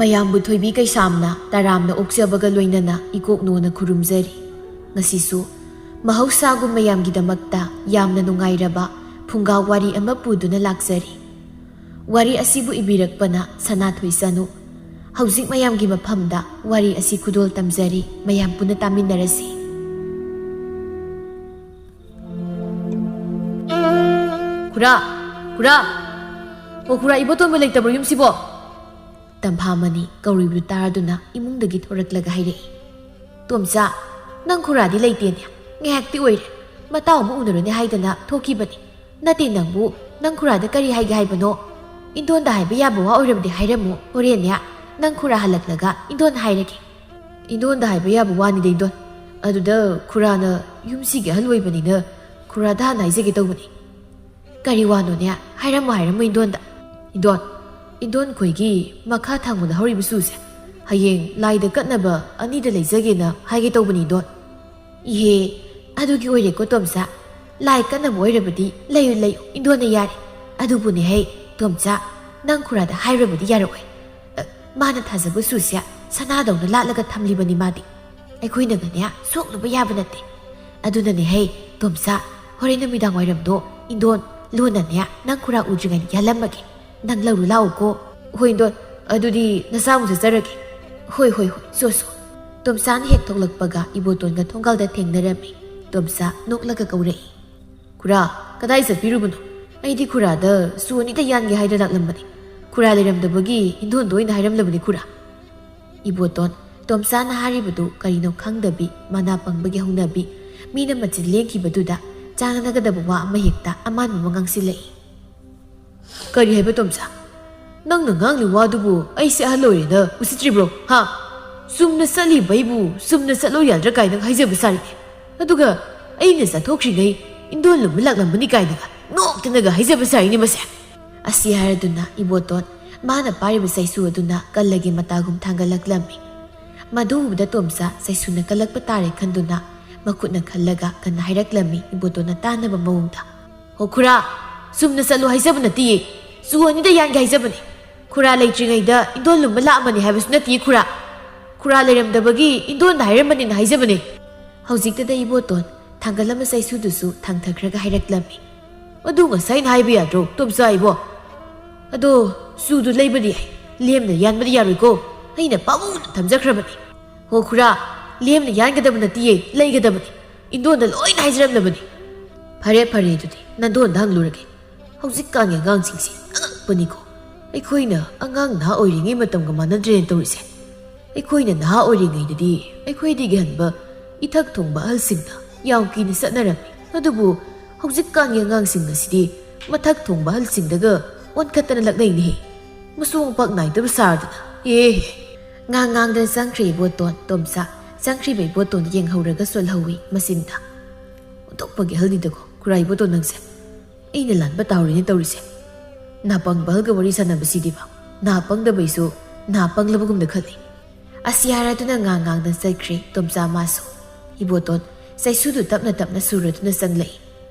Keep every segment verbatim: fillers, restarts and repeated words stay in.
ꯃꯌꯥꯝꯕꯨ ꯊꯣꯏꯕꯤ ꯀꯩꯁꯥꯝꯅ ꯇꯔꯥꯝꯅ ꯑꯣꯛꯆꯕꯒ ꯂꯣꯏꯅꯅ ꯏꯀꯣꯛꯅꯣꯅ ꯈꯨꯔꯨꯝꯖꯔꯤ꯫ ꯉꯁꯤꯁꯨ ꯃꯍꯧꯁꯥꯒꯨꯝ ꯃꯌꯥꯝꯒꯤꯗꯃꯛꯇ ꯌꯥꯝꯅ ꯅꯨꯡꯉꯥꯏꯔꯕ ꯐꯨꯡꯒꯥ ꯋꯥꯔꯤ ꯑꯃ ꯄꯨꯗꯨꯅ ꯂꯥꯛꯆꯔꯤ꯫ ꯋꯥꯔꯤ ꯑꯁꯤꯕꯨ ꯏꯕꯤꯔꯛꯄꯅ ꯁꯅꯥꯊꯣꯏ ꯆꯅꯨ꯫ ꯍꯧꯖꯤꯛ ꯃꯌꯥꯝꯒꯤ ꯃꯐꯝꯗ ꯋꯥꯔꯤ ꯑꯁꯤ ꯈꯨꯗꯣꯜ ꯇꯝꯖꯔꯤ, ꯃꯌꯥꯝ ꯄꯨꯟꯅ ꯇꯥꯃꯤꯟꯅꯔꯁꯤ꯫ ꯈꯨꯔꯥ, ꯈꯨꯔꯥ, ꯑꯣ ꯈꯨꯔꯥ, ꯏꯕꯣꯇꯣꯟꯕ ꯂꯩꯇꯕ꯭ꯔꯣ ꯌꯨꯝꯁꯤꯕꯣ? ꯇꯝꯐꯥꯃꯅꯤ ꯀꯧꯔꯤꯕꯗꯨ ꯇꯥꯔꯗꯨꯅ ꯏꯃꯨꯡꯗꯒꯤ ꯊꯣꯔꯛꯂꯒ ꯍꯥꯏꯔꯛꯏ꯫ ꯇꯣꯝꯆꯥ, ꯅꯪ ꯈꯨꯔꯥꯗꯤ ꯂꯩꯇꯦꯅꯦ, ꯉꯥꯏꯍꯥꯛꯇꯤ ꯑꯣꯏꯔꯦ, ꯃꯇꯥꯎ ꯑꯃ ꯎꯅꯔꯨꯅꯦ ꯍꯥꯏꯗꯅ ꯊꯣꯛꯈꯤꯕꯅꯤ꯫ ꯅꯠꯇꯦ ꯅꯪꯕꯨ, ꯅꯪ ꯈꯨꯔꯥꯗ ꯀꯔꯤ ꯍꯥꯏꯒꯦ ꯍꯥꯏꯕꯅꯣ? ꯏꯟꯗꯣꯟꯗ ꯍꯥꯏꯕ ꯌꯥꯕ ꯋꯥ ꯑꯣꯏꯔꯕꯗꯤ ꯍꯥꯏꯔꯝꯃꯨ, ꯍꯣꯔꯦꯟꯅꯦ ꯅꯪ ꯈꯨꯔꯥ ꯍꯜꯂꯛꯂꯒ ꯏꯟꯗꯣꯟ ꯍꯥꯏꯔꯒꯦ꯫ ꯏꯟꯗꯣꯟꯗ ꯍꯥꯏꯕ ꯌꯥꯕ ꯋꯥꯅꯤꯗ ꯏꯟꯗꯣꯟ, ꯑꯗꯨꯗ ꯈꯨꯔꯥꯅ ꯌꯨꯝꯁꯤꯒꯤ ꯑꯍꯜ ꯑꯣꯏꯕꯅꯤꯅ ꯈꯨꯔꯥꯗ ꯍꯥꯟꯅ ꯍꯥꯏꯖꯒꯦ ꯇꯧꯕꯅꯤ꯫ ꯀꯔꯤ ꯋꯥꯅꯣꯅꯦ? ꯍꯥꯏꯔꯝꯃꯣ, ꯍꯥꯏꯔꯝꯃꯣ ꯏꯟꯗꯣꯟꯗ꯫ ꯏꯟꯗꯣꯟ, ꯏꯟꯗꯣꯟ ꯈꯣꯏꯒꯤ ꯃꯈꯥ ꯊꯪꯕꯗ ꯍꯧꯔꯤꯕ ꯆꯨꯁꯦ ꯍꯌꯦꯡ ꯂꯥꯏꯗ ꯀꯠꯅꯕ ꯑꯅꯤꯗ ꯂꯩꯖꯒꯦꯅ ꯍꯥꯏꯒꯦ ꯇꯧꯕꯅꯤ ꯏꯟꯗꯣꯟ꯫ ꯏꯍꯦ, ꯑꯗꯨꯒꯤ ꯑꯣꯏꯔꯦꯀꯣ ꯇꯣꯝꯆꯥ꯫ ꯂꯥꯏ ꯀꯠꯅꯕ ꯑꯣꯏꯔꯕꯗꯤ ꯂꯩꯌꯨ ꯂꯩꯌꯨ, ꯏꯟꯗꯣꯟꯅ ꯌꯥꯔꯦ꯫ ꯑꯗꯨꯕꯨꯅꯦ ꯍꯩ, ꯇꯣꯝꯆꯥ, ꯅꯪ ꯈꯨꯔꯥꯗ ꯍꯥꯏꯔꯨꯔꯕꯗꯤ ꯌꯥꯔꯛꯑꯣꯏ꯫ ꯑ, ꯃꯥꯅ ꯊꯥꯖꯕ ꯆꯨꯁꯦ ꯁꯅꯥꯗꯧꯅ ꯂꯥꯠꯂꯒ ꯊꯝꯂꯤꯕꯅꯤ ꯃꯥꯗꯤ꯫ ꯑꯩꯈꯣꯏꯅꯒꯅꯦ ꯁꯣꯛꯂꯨꯕ ꯌꯥꯕ ꯅꯠꯇꯦ꯫ ꯑꯗꯨꯅꯅꯦ ꯍꯩ, ꯇꯣꯝꯆꯥ, ꯍꯣꯔꯦꯟ ꯅꯨꯃꯤꯗꯥꯡ ꯋꯥꯏꯔꯝꯗꯣ ꯏꯟꯗꯣꯟ ꯂꯣꯟꯅꯅꯦ ꯅꯪ ꯈꯨꯔꯥ ꯎꯗ꯭ꯔꯤꯉꯩꯗ ꯌꯥꯜꯂꯝꯃꯒꯦ꯫ ꯅꯪ ꯂꯧꯔꯨ ꯂꯥꯛꯎꯀꯣ꯫ ꯍꯣꯏ ꯏꯟꯗꯣꯟ, ꯑꯗꯨꯗꯤ ꯅꯁꯥ ꯑꯃꯨꯛ ꯆꯠꯆꯔꯒꯦ꯫ ꯍꯣꯏ, ꯍꯣꯏ, ꯍꯣꯏ, ꯆꯣ, ꯆꯣ꯫ ꯇꯣꯝꯆꯥꯅ ꯍꯦꯛ ꯊꯣꯛꯂꯛꯄꯒ ꯏꯕꯣꯇꯣꯟꯒ ꯊꯣꯡꯒꯥꯜꯗ ꯊꯦꯡꯅꯔꯝꯃꯤ꯫ ꯇꯣꯝꯆꯥ ꯅꯣꯛꯂꯒ ꯀꯧꯔꯛꯏ꯫ ꯈꯨꯔꯥ, ꯀꯗꯥꯏ ꯆꯠꯄꯤꯔꯨꯕꯅꯣ? ꯑꯩꯗꯤ ꯈꯨꯔꯥꯗ ꯆꯨ ꯑꯅꯤꯇ ꯌꯥꯟꯒꯦ ꯍꯥꯏꯗꯅ ꯂꯥꯛꯂꯝꯕꯅꯤ꯫ ꯈꯨꯔꯥ ꯂꯩꯔꯝꯗꯕꯒꯤ ꯏꯟꯗꯣꯟꯗ ꯑꯣꯏꯅ ꯍꯥꯏꯔꯝꯂꯕꯅꯤ ꯈꯨꯔꯥ꯫ ꯏꯕꯣꯇꯣꯟ, ꯇꯣꯝꯆꯥꯅ ꯍꯥꯏꯔꯤꯕꯗꯨ ꯀꯔꯤꯅꯣ ꯈꯪꯗꯕꯤ ꯃꯅꯥ ꯄꯪꯕꯒꯤ ꯍꯧꯅꯕꯤ, ꯃꯤꯅ ꯃꯆꯤꯟ ꯂꯦꯡꯈꯤꯕꯗꯨꯗ ꯆꯥꯟꯅꯒꯗꯕ ꯋꯥ ꯑꯃ ꯍꯦꯛꯇ ꯑꯃꯥꯟꯕ ꯑꯃ ꯉꯥꯡꯁꯤꯜꯂꯛꯏ꯫ ꯀꯔꯤ ꯍꯥꯏꯕ ꯇꯣꯝꯆꯥ? ꯅꯪꯅ ꯉꯥꯡꯂꯤ ꯋꯥꯗꯨꯕꯨ ꯑꯩꯁꯦ ꯑꯍꯜ ꯑꯣꯏꯔꯦꯅ ꯎꯁꯤꯠꯇ꯭ꯔꯤꯕ꯭ꯔꯣ? ꯍꯥ? ꯆꯨꯝꯅ ꯆꯠꯂꯤꯕ ꯑꯩꯕꯨ ꯆꯨꯝꯅ ꯆꯠꯂꯣ ꯌꯥꯗ꯭ꯔꯥ ꯀꯥꯏꯅ ꯍꯥꯏꯖꯕ ꯁꯥꯔꯤꯅꯦ꯫ ꯑꯗꯨꯒ ꯑꯩꯅ ꯆꯠꯊꯣꯛꯈ꯭ꯔꯤꯉꯩ ꯏꯟꯗꯣꯟ ꯂꯨꯝꯕ ꯂꯥꯛꯂꯝꯕꯅꯤ ꯀꯥꯏꯅꯒ ꯅꯣꯛꯇꯅꯒ ꯍꯥꯏꯖꯕ ꯁꯥꯔꯤꯅꯦ ꯃꯁꯦ꯫ ꯑꯁꯤ ꯍꯥꯏꯔꯗꯨꯅ ꯏꯕꯣꯇꯣꯟ ꯃꯥꯅ ꯄꯥꯏꯔꯤꯕ ꯆꯩꯁꯨ ꯑꯗꯨꯅ ꯀꯜꯂꯒꯦ ꯃꯇꯥꯒꯨꯝ ꯊꯥꯡꯒꯠꯂꯛꯂꯝꯃꯤ꯫ ꯃꯗꯨ ꯎꯕꯗ ꯇꯣꯝꯆꯥ ꯆꯩꯁꯨꯅ ꯀꯜꯂꯛꯄ ꯇꯥꯔꯦ ꯈꯟꯗꯨꯅ ꯃꯈꯨꯠꯅ ꯈꯜꯂꯒ ꯀꯟꯅ ꯍꯥꯏꯔꯛꯂꯝꯃꯤ ꯏꯕꯣꯇꯣꯟꯅ ꯇꯥꯅꯕ ꯃꯑꯣꯡꯗ꯫ "ꯍꯣ ꯈꯨꯔꯥ, ꯆꯨꯝꯅ ꯆꯠꯂꯨ ꯍꯥꯏꯖꯕ ꯅꯠꯇꯤꯌꯦ, ꯆꯨ ꯑꯅꯤꯗ ꯌꯥꯟꯒꯦ ꯍꯥꯏꯖꯕꯅꯦ꯫ ꯈꯨꯔꯥ ꯂꯩꯇ꯭ꯔꯤꯉꯩꯗ ꯏꯟꯗꯣꯟ ꯂꯨꯝꯕ ꯂꯥꯛꯑꯝꯕꯅꯤ ꯍꯥꯏꯕꯁꯨ ꯅꯠꯇꯦ ꯈꯨꯔꯥ꯫ ꯈꯨꯔꯥ ꯂꯩꯔꯝꯗꯕꯒꯤ ꯏꯟꯗꯣꯟꯗ ꯍꯥꯏꯔꯝꯕꯅꯤꯅ ꯍꯥꯏꯖꯕꯅꯦ꯫ ꯍꯧꯖꯤꯛꯇꯗ ꯏꯕꯣꯇꯣꯟ ꯊꯥꯡꯒꯠꯂꯝꯕ ꯆꯩꯁꯨꯗꯨꯁꯨ ꯊꯥꯡꯊꯈ꯭ꯔꯒ ꯍꯥꯏꯔꯛꯂꯝꯃꯤ꯫ "ꯑꯗꯨ ꯉꯁꯥꯏꯅ ꯍꯥꯏꯕ ꯌꯥꯗ꯭ꯔꯣ, ꯇꯣꯝꯆꯥ ꯏꯕꯣ? ꯑꯗꯣ ꯆꯨꯗꯨ ꯂꯩꯕꯗꯤ ꯌꯥꯏ, ꯂꯦꯝꯅ ꯌꯥꯟꯕꯗꯤ ꯌꯥꯔꯣꯏꯀꯣ꯫ ꯑꯩꯅ ꯄꯥꯃꯨꯅ ꯊꯝꯖꯈ꯭ꯔꯕꯅꯤ꯫ ꯍꯣ ꯈꯨꯔꯥ, ꯂꯦꯝꯅ ꯌꯥꯟꯒꯗꯕ ꯅꯠꯇꯤꯌꯦ, ꯂꯩꯒꯗꯕꯅꯤ꯫ ꯏꯟꯗꯣꯟꯗ ꯂꯣꯏꯅ ꯍꯥꯏꯖꯔꯝꯂꯕꯅꯤ꯫" "ꯐꯔꯦ ꯐꯔꯦ, ꯑꯗꯨꯗꯤ ꯅꯟꯗꯣꯟꯗ ꯍꯪꯂꯨꯔꯒꯦ꯫ ꯍꯧꯖꯤꯛꯀꯥꯟꯒꯤ ꯑꯉꯥꯡꯁꯤꯡꯁꯤ ꯑꯉꯛꯄꯅꯤꯀꯣ꯫ ꯑꯩꯈꯣꯏꯅ ꯑꯉꯥꯡ ꯅꯍꯥ ꯑꯣꯏꯔꯤꯉꯩ ꯃꯇꯝꯒ ꯃꯥꯟꯅꯗ꯭ꯔꯦꯅ ꯇꯧꯔꯤꯁꯦ꯫ ꯑꯩꯈꯣꯏꯅ ꯅꯍꯥ ꯑꯣꯏꯔꯤꯉꯩꯗꯗꯤ ꯑꯩꯈꯣꯏꯗꯒꯤ ꯍꯟꯕ ꯏꯊꯛ ꯊꯣꯡꯕ ꯑꯍꯜꯁꯤꯡꯅ ꯌꯥꯝ ꯀꯤꯅ ꯆꯠꯅꯔꯝꯃꯤ꯫ ꯑꯗꯨꯕꯨ ꯍꯧꯖꯤꯛꯀꯥꯟꯒꯤ ꯑꯉꯥꯡꯁꯤꯡ ꯑꯁꯤꯗꯤ ꯃꯊꯛ ꯊꯣꯡꯕ ꯑꯍꯜꯁꯤꯡꯗꯒ ꯑꯣꯟꯈꯠꯇꯅ ꯂꯛꯅꯩꯅꯦꯍꯦ꯫ ꯃꯆꯣꯡ ꯄꯥꯛ ꯅꯥꯏꯗꯕ ꯁꯥꯔꯗꯅ꯫ ꯑꯦ ꯍꯦ!" ꯉꯥꯡ ꯉꯥꯡꯗꯅ ꯆꯪꯈ꯭ꯔꯦ ꯏꯕꯣꯇꯣꯟ꯫ ꯇꯣꯝꯆꯥ ꯆꯪꯈ꯭ꯔꯤꯕ ꯏꯕꯣꯇꯣꯟ ꯌꯦꯡꯍꯧꯔꯒ ꯁꯣꯜꯍꯧꯏ ꯃꯆꯤꯟꯗ꯫ "ꯑꯣꯟꯊꯣꯛꯄꯒꯤ ꯑꯍꯜꯅꯤꯗꯀꯣ ꯈꯨꯔꯥ ꯏꯕꯣꯇꯣꯟ ꯅꯪꯁꯦ꯫ ꯑꯩꯅ ꯂꯥꯟꯕ ꯇꯥꯍꯧꯔꯤꯅꯦ ꯇꯧꯔꯤꯁꯦ꯫ ꯅꯥꯄꯪꯕ ꯑꯍꯜꯒ ꯋꯥꯔꯤ ꯁꯥꯟꯅꯕꯁꯤꯗꯤꯕ ꯅꯥ ꯄꯪꯗꯕꯩꯁꯨ ꯅꯥ ꯄꯪꯂꯕꯒꯨꯝꯅ ꯈꯜꯂꯤ꯫" ꯑꯁꯤ ꯍꯥꯏꯔꯗꯨꯅ ꯉꯥꯡ ꯉꯥꯡꯗꯅ ꯆꯠꯈ꯭ꯔꯦ ꯇꯣꯝꯆꯥ ꯃꯥꯁꯨ꯫ ꯏꯕꯣꯇꯣꯟ ꯆꯩꯁꯨꯗꯨ ꯇꯞꯅ ꯇꯞꯅ ꯁꯨꯔꯗꯨꯅ ꯆꯪꯂꯛꯏ꯫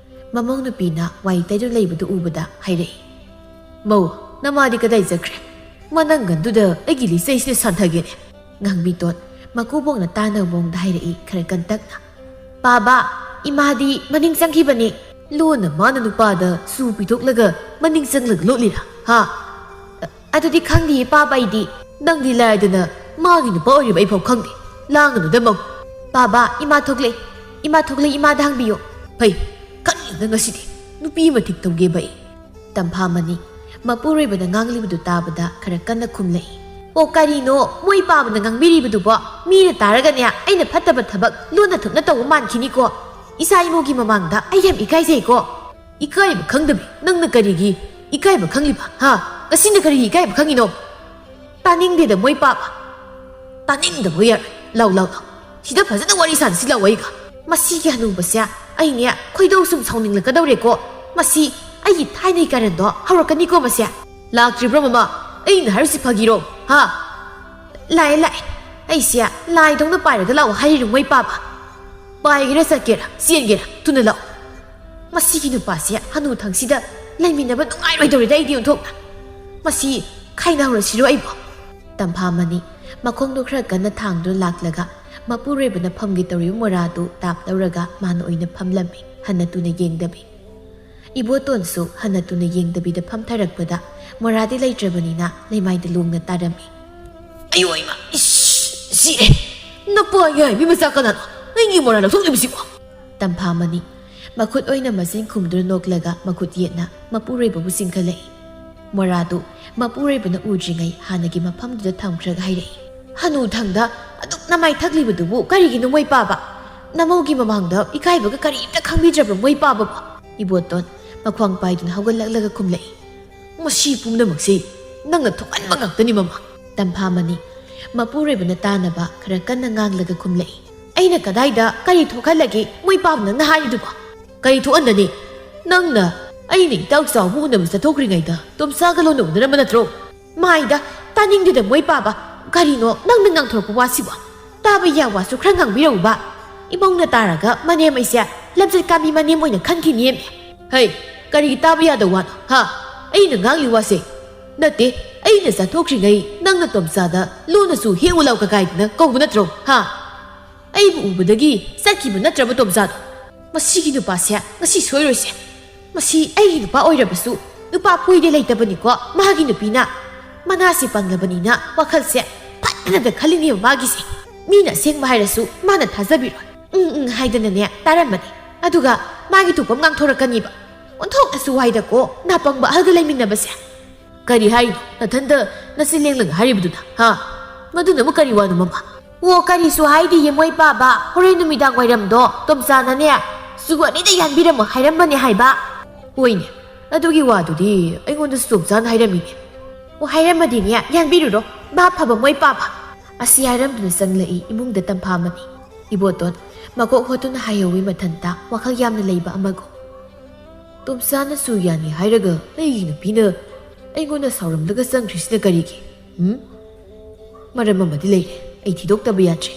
ꯃꯃꯧ ꯅꯨꯄꯤꯅ ꯋꯥꯏ ꯇꯩꯗꯨꯅ ꯂꯩꯕꯗꯨ ꯎꯕꯗ ꯍꯥꯏꯔꯛꯏ, "ꯃꯧ, ꯅꯃꯥꯗꯤ ꯀꯗꯥꯏ ꯆꯠꯈ꯭ꯔꯦ? ꯃꯅꯪꯒꯟꯗꯨꯗ ꯑꯩꯒꯤ ꯂꯤꯆꯩꯁꯤꯗ ꯁꯥꯟꯊꯒꯦꯅꯦ꯫" ꯉꯥꯡꯕꯤꯇꯣꯟ ꯃꯀꯨꯕꯣꯛꯅ ꯇꯥꯅꯕ ꯃꯑꯣꯡꯗ ꯍꯥꯏꯔꯛꯏ ꯈꯔ ꯀꯟꯇꯛꯅ꯫ "ꯄꯥꯕ, ꯏꯃꯥꯗꯤ ꯃꯅꯤꯡ ꯆꯪꯈꯤꯕꯅꯤ꯫" "ꯂꯣꯟꯅ ꯃꯥꯅ ꯅꯨꯄꯥꯗ ꯁꯨ ꯄꯤꯊꯣꯛꯂꯒ ꯃꯅꯤꯡ ꯆꯪꯂꯒ ꯂꯣꯠꯂꯤꯔꯥ? ꯍꯥ?" "ꯑ-, ꯑꯗꯨꯗꯤ ꯈꯪꯗꯤꯌꯦ ꯄꯥꯕ ꯑꯩꯗꯤ꯫" "ꯅꯪꯗꯤ ꯂꯥꯏꯗꯅ ꯃꯥꯒꯤ ꯅꯨꯄꯥ ꯑꯣꯏꯔꯤꯕ ꯑꯩꯐꯥꯎ ꯈꯪꯗꯦ꯫ ꯂꯥꯡꯒꯅꯨꯗ ꯃꯧ꯫" "ꯄꯥꯕ, ꯏꯃꯥ ꯊꯣꯛꯂꯛꯑꯦ꯫ ꯏꯃꯥ ꯊꯣꯛꯂꯛꯑꯦ, ꯏꯃꯥꯗ ꯍꯪꯕꯤꯌꯨ꯫" "ꯐꯩ, ꯀꯟꯅ ꯉꯁꯤꯗꯤ ꯅꯨꯄꯤ ꯑꯃ ꯊꯤꯛ ꯇꯧꯒꯦꯕ ꯑꯩ꯫" ꯇꯝꯐꯥ ꯃꯅꯤ ꯃꯄꯨꯔꯣꯏꯕꯅ ꯉꯥꯡꯂꯤꯕꯗꯨ ꯇꯥꯕꯗ ꯈꯔ ꯀꯟꯅ ꯈꯨꯝꯂꯛꯏ꯫ "ꯑꯣ, ꯀꯔꯤꯅꯣ ꯃꯣꯏ ꯄꯥꯕꯅ ꯉꯥꯡꯕꯤꯔꯤꯕꯗꯨꯕꯣ? ꯃꯤꯅ ꯇꯥꯔꯒꯅꯦ ꯑꯩꯅ ꯐꯠꯇꯕ ꯊꯕꯛ ꯂꯣꯟꯅ ꯊꯨꯞꯅ ꯇꯧꯕ ꯃꯥꯟꯈꯤꯅꯤꯀꯣ꯫ ꯏꯆꯥ ꯏꯃꯧꯒꯤ ꯃꯃꯥꯡꯗ ꯑꯩ ꯌꯥꯝ ꯏꯀꯥꯏꯖꯩꯀꯣ꯫" "ꯏꯀꯥꯏꯕ ꯈꯪꯗꯕꯤ ꯅꯪꯅ ꯀꯔꯤꯒꯤ ꯏꯀꯥꯏꯕ ꯈꯪꯂꯤꯕ? ꯍꯥ? ꯉꯁꯤꯅ ꯀꯔꯤꯒꯤ ꯏꯀꯥꯏꯕ ꯈꯪꯉꯤꯅꯣ?" "ꯇꯥꯅꯤꯡꯗꯦꯗ ꯃꯣꯏ ꯄꯥꯕ꯫ ꯇꯥꯅꯤꯡꯗꯕ ꯌꯥꯔꯣꯏ꯫ ꯂꯥꯎ, ꯂꯥꯎ, ꯂꯥꯎ꯫ ꯁꯤꯗ ꯐꯖꯅ ꯋꯥꯔꯤ ꯁꯥꯟꯅꯁꯤ ꯂꯥꯎ ꯑꯩꯒ꯫" "ꯃꯁꯤꯒꯤ ꯍꯅꯨꯕꯁꯦ ꯑꯩꯅꯦ ꯈꯣꯏꯗꯧ ꯁꯨꯝ ꯁꯥꯎꯅꯤꯡꯂꯛꯀꯗꯧꯔꯦꯀꯣ꯫ ꯃꯁꯤ ꯑꯩꯒꯤ ꯊꯥꯏꯅꯒꯤ ꯀꯔꯟꯗꯣ ꯍꯧꯔꯛꯀꯅꯤꯀꯣ ꯃꯁꯦ꯫" "ꯂꯥꯛꯇ꯭ꯔꯤꯕ꯭ꯔꯣ ꯃꯃꯥ? ꯑꯩꯅ ꯍꯥꯏꯔꯤꯁꯤ ꯐꯥꯒꯤꯔꯣ? ꯍꯥ?" "ꯂꯥꯛꯑꯦ, ꯂꯥꯛꯑꯦ꯫ ꯑꯩꯁꯦ ꯂꯥꯏꯗꯧꯅ ꯄꯥꯏꯔꯒ ꯂꯥꯛꯑꯣ ꯍꯥꯏꯔꯤꯔꯣ ꯃꯣꯏ ꯄꯥꯕ?" "ꯄꯥꯏꯒꯦꯔꯥ, ꯆꯠꯀꯦꯔꯥ, ꯆꯦꯟꯒꯦꯔꯥ, ꯊꯨꯅ ꯂꯥꯛꯑꯣ꯫ ꯃꯁꯤꯒꯤ ꯅꯨꯄꯥꯁꯦ ꯍꯅꯨ ꯊꯪꯁꯤꯗ ꯂꯩꯃꯤꯟꯅꯕ ꯅꯨꯡꯉꯥꯏꯔꯣꯏꯗꯧꯔꯤꯗ ꯑꯩꯗꯤ ꯑꯣꯟꯊꯣꯛꯅ꯫ ꯃꯁꯤ ꯈꯥꯏꯅꯍꯧꯔꯁꯤꯔꯣ ꯑꯩꯕꯣ? ꯇꯝꯐꯥꯃꯅꯤ ꯃꯈꯣꯡꯗꯣ ꯈꯔ ꯀꯟꯅ ꯊꯥꯡꯗꯨꯅ ꯂꯥꯛꯂꯒ ꯃꯄꯨꯔꯣꯏꯕꯅ ꯐꯝꯒꯦ ꯇꯧꯔꯤꯕ ꯃꯣꯔꯥꯗꯨ ꯇꯥꯞ ꯂꯧꯔꯒ ꯃꯥꯅ ꯑꯣꯏꯅ ꯐꯝꯂꯝꯃꯤ, ꯍꯟꯅ ꯇꯨꯅ ꯌꯦꯡꯗꯕꯤ꯫ ꯏꯕꯣꯇꯣꯟꯁꯨ ꯍꯟꯅ ꯇꯨꯅ ꯌꯦꯡꯗꯕꯤꯗ ꯐꯝꯊꯔꯛꯄꯗ ꯃꯣꯔꯥꯗꯤ ꯂꯩꯇ꯭ꯔꯕꯅꯤꯅ ꯂꯩꯃꯥꯏꯗ ꯂꯣꯡꯅ ꯇꯥꯔꯝꯃꯤ꯫ "ꯑꯌꯣ ꯏꯃꯥ, ꯏꯁ, ꯁꯤꯔꯦ! ꯅꯄꯥ ꯌꯥꯏꯕꯤ ꯃꯆꯥ ꯀꯅꯥꯅꯣ ꯑꯩꯒꯤ ꯃꯣꯔꯥ ꯂꯧꯊꯣꯛꯂꯤꯕꯁꯤꯕꯣ?" ꯇꯝꯐꯥꯃꯅꯤ ꯃꯈꯨꯠ ꯑꯣꯏꯅ ꯃꯆꯤꯟ ꯈꯨꯝꯗꯨꯅ ꯅꯣꯛꯂꯒ ꯃꯈꯨꯠ ꯌꯦꯠꯅ ꯃꯄꯨꯔꯣꯏꯕꯕꯨ ꯆꯤꯡꯈꯠꯂꯛꯏ꯫ ꯃꯣꯔꯥꯗꯨ ꯃꯄꯨꯔꯣꯏꯕꯅ ꯎꯗ꯭ꯔꯤꯉꯩ ꯍꯥꯟꯅꯒꯤ ꯃꯐꯝꯗꯨꯗ ꯊꯝꯈ꯭ꯔꯒ ꯍꯥꯏꯔꯛꯏ꯫ "ꯍꯅꯨꯊꯪꯗ ꯑꯗꯨꯛ ꯅꯃꯥꯏ ꯊꯛꯂꯤꯕꯗꯨꯕꯨ ꯀꯔꯤꯒꯤꯅꯣ ꯃꯣꯏ ꯄꯥꯕ? ꯅꯃꯧꯒꯤ ꯃꯃꯥꯡꯗ ꯏꯀꯥꯏꯕꯒ ꯀꯔꯤꯝꯇ ꯈꯪꯕꯤꯗ꯭ꯔꯕ ꯃꯣꯏ ꯄꯥꯕꯕꯨ?" ꯏꯕꯣꯇꯣꯟ ꯃꯈ꯭ꯋꯥꯡ ꯄꯥꯏꯗꯨꯅ ꯍꯧꯒꯠꯂꯛꯂꯒ ꯈꯨꯝꯂꯛꯏ꯫ "ꯃꯁꯤ ꯄꯨꯝꯅꯃꯛꯁꯤ ꯅꯪꯅ ꯊꯣꯛꯍꯟꯕ ꯉꯥꯛꯇꯅꯤ, ꯃꯃꯥ!" ꯇꯝꯐꯥꯃꯅꯤ ꯃꯄꯨꯔꯣꯏꯕꯅ ꯇꯥꯅꯕ ꯈꯔ ꯀꯟꯅ ꯉꯥꯡꯂꯒ ꯈꯨꯝꯂꯛꯏ꯫ "ꯑꯩꯅ ꯀꯗꯥꯏꯗ ꯀꯔꯤ ꯊꯣꯛꯍꯜꯂꯒꯦ ꯃꯣꯏ ꯄꯥꯕ ꯅꯪꯅ ꯍꯥꯏꯔꯤꯗꯨꯕꯣ?" "ꯀꯔꯤ ꯊꯣꯛꯍꯟꯗꯅꯤ? ꯅꯪꯅ ꯑꯩꯅ ꯏꯇꯥꯎ ꯆꯥꯎꯕ ꯎꯅꯕ ꯆꯠꯊꯣꯛꯈ꯭ꯔꯤꯉꯩꯗ ꯇꯣꯝꯆꯥꯒ ꯂꯣꯟꯅ ꯎꯅꯔꯝꯕ ꯅꯠꯇ꯭ꯔꯣ?" "ꯃꯥꯏꯗ, ꯇꯥꯅꯤꯡꯗꯦꯗ ꯃꯣꯏ ꯄꯥꯕ꯫ ꯀꯔꯤꯅꯣ ꯅꯪꯅ ꯉꯥꯡꯊꯣꯔꯛꯄ ꯋꯥꯁꯤꯕꯣ? ꯇꯥꯕ ꯌꯥ ꯋꯥꯁꯨ ꯈꯔ ꯉꯥꯡꯕꯤꯔꯛꯎꯕ꯫ ꯏꯃꯧꯅ ꯇꯥꯔꯒ ꯃꯅꯦꯝ ꯑꯩꯁꯦ ꯂꯝꯆꯠ ꯀꯥꯃꯤ ꯃꯅꯦꯝ ꯑꯣꯏꯅ ꯈꯟꯈꯤꯅꯦꯃꯤ꯫" "ꯍꯩ, ꯀꯔꯤꯒꯤ ꯇꯥꯕ ꯌꯥꯗꯕ ꯋꯥꯅꯣ, ꯍꯥ? ꯑꯩꯅ ꯉꯥꯡꯂꯤ ꯋꯥꯁꯦ ꯅꯠꯇꯦ, ꯑꯩꯅ ꯆꯠꯊꯣꯛꯈ꯭ꯔꯤꯉꯩ ꯅꯪꯅ ꯇꯣꯝꯆꯥꯗ ꯂꯣꯟꯅꯁꯨ ꯍꯦꯛꯎ ꯂꯥꯎ ꯀꯀꯥꯏꯗꯅ ꯀꯧꯕ ꯅꯠꯇ꯭ꯔꯣ, ꯍꯥ? ꯑꯩꯕꯨ ꯎꯕꯗꯒꯤ ꯆꯠꯈꯤꯕ ꯅꯠꯇ꯭ꯔꯕ ꯇꯣꯝꯆꯥꯗꯣ? ꯃꯁꯤꯒꯤ ꯅꯨꯄꯥꯁꯦ ꯉꯁꯤ ꯁꯣꯏꯔꯣꯏꯁꯦ꯫ ꯃꯁꯤ ꯑꯩꯒꯤ ꯅꯨꯄꯥ ꯑꯣꯏꯔꯕꯁꯨ ꯅꯨꯄꯥ ꯄꯣꯏꯗꯦ ꯂꯩꯇꯕꯅꯤꯀꯣ ꯃꯥꯒꯤ ꯅꯨꯄꯤꯅ꯫ ꯃꯅꯥꯁꯦ ꯄꯪꯂꯕꯅꯤꯅ ꯋꯥꯈꯜꯁꯦ ꯐꯠꯇꯅꯗ ꯈꯜꯂꯤꯅꯦꯕ ꯃꯥꯒꯤꯁꯦ꯫ ꯃꯤꯅ ꯑꯁꯦꯡꯕ ꯍꯥꯏꯔꯁꯨ ꯃꯥꯅ ꯊꯥꯖꯕꯤꯔꯣꯏ꯫ ꯎꯝ ꯎꯝ ꯍꯥꯏꯗꯅꯅꯦ ꯇꯥꯔꯝꯕꯅꯤ꯫ ꯑꯗꯨꯒ ꯃꯥꯒꯤ ꯊꯣꯛꯄ ꯑꯃ ꯉꯥꯡꯊꯣꯔꯛꯀꯅꯤꯕ꯫ ꯑꯣꯟꯊꯣꯛꯅꯁꯨ ꯋꯥꯏꯗꯀꯣ ꯅꯥꯄꯪꯕ ꯑꯍꯜꯒ ꯂꯩꯃꯤꯟꯅꯕꯁꯦ꯫" "ꯀꯔꯤ ꯍꯥꯏꯅꯣ? ꯅꯊꯟꯗ ꯅꯆꯤꯟ ꯂꯦꯡꯂꯒ ꯍꯥꯏꯔꯤꯕꯗꯨꯅ, ꯍꯥ? ꯃꯗꯨꯅ ꯑꯃꯨꯛ ꯀꯔꯤ ꯋꯥꯅꯣ, ꯃꯃꯥ?" "ꯑꯣ, ꯀꯔꯤꯁꯨ ꯍꯥꯏꯗꯤꯌꯦ ꯃꯣꯏ ꯄꯥꯕ꯫ ꯍꯣꯔꯦꯟ ꯅꯨꯃꯤꯗꯥꯡ ꯋꯥꯏꯔꯝꯗꯣ ꯇꯣꯝꯆꯥꯅꯅꯦ ꯁꯨꯒꯨ ꯑꯅꯤꯗ ꯌꯥꯟꯕꯤꯔꯝꯃꯣ ꯍꯥꯏꯔꯝꯕꯅꯦ ꯍꯥꯏꯕ꯫" "ꯍꯣꯏꯅꯦ, ꯑꯗꯨꯒꯤ ꯋꯥꯗꯨꯗꯤ ꯑꯩꯉꯣꯟꯗꯁꯨ ꯇꯣꯝꯆꯥꯅ ꯍꯥꯏꯔꯝꯃꯤꯅꯦ꯫" "ꯑꯣ, ꯍꯥꯏꯔꯝꯃꯗꯤꯅꯦ ꯌꯥꯟꯕꯤꯔꯨꯔꯣ, ꯃꯥ ꯐꯕ ꯃꯣꯏ ꯄꯥꯕ꯫" ꯑꯁꯤ ꯍꯥꯏꯔꯝꯗꯨꯅ ꯆꯪꯂꯛꯏ ꯏꯃꯨꯡꯗ ꯇꯝꯐꯥꯃꯅꯤ꯫ ꯏꯕꯣꯇꯣꯟ ꯃꯀꯣꯛ ꯍꯣꯠꯇꯨꯅ ꯍꯥꯏꯍꯧꯋꯤ ꯃꯊꯟꯇ ꯋꯥꯈꯜ ꯌꯥꯝꯅ ꯂꯩꯕ ꯑꯃꯒꯨꯝ꯫ "ꯇꯣꯝꯆꯥꯅꯁꯨ ꯌꯥꯅꯤ ꯍꯥꯏꯔꯒ ꯑꯩꯒꯤ ꯅꯨꯄꯤꯅ ꯑꯩꯉꯣꯟꯗ ꯁꯥꯎꯔꯝꯂꯒ ꯆꯪꯈ꯭ꯔꯤꯁꯤꯅ ꯀꯔꯤꯒꯤ? ꯎꯝ? ꯃꯔꯝ ꯑꯃꯗꯤ ꯂꯩꯔꯦ, ꯑꯩ ꯊꯤꯗꯣꯛꯇꯕ ꯌꯥꯗ꯭ꯔꯦ꯫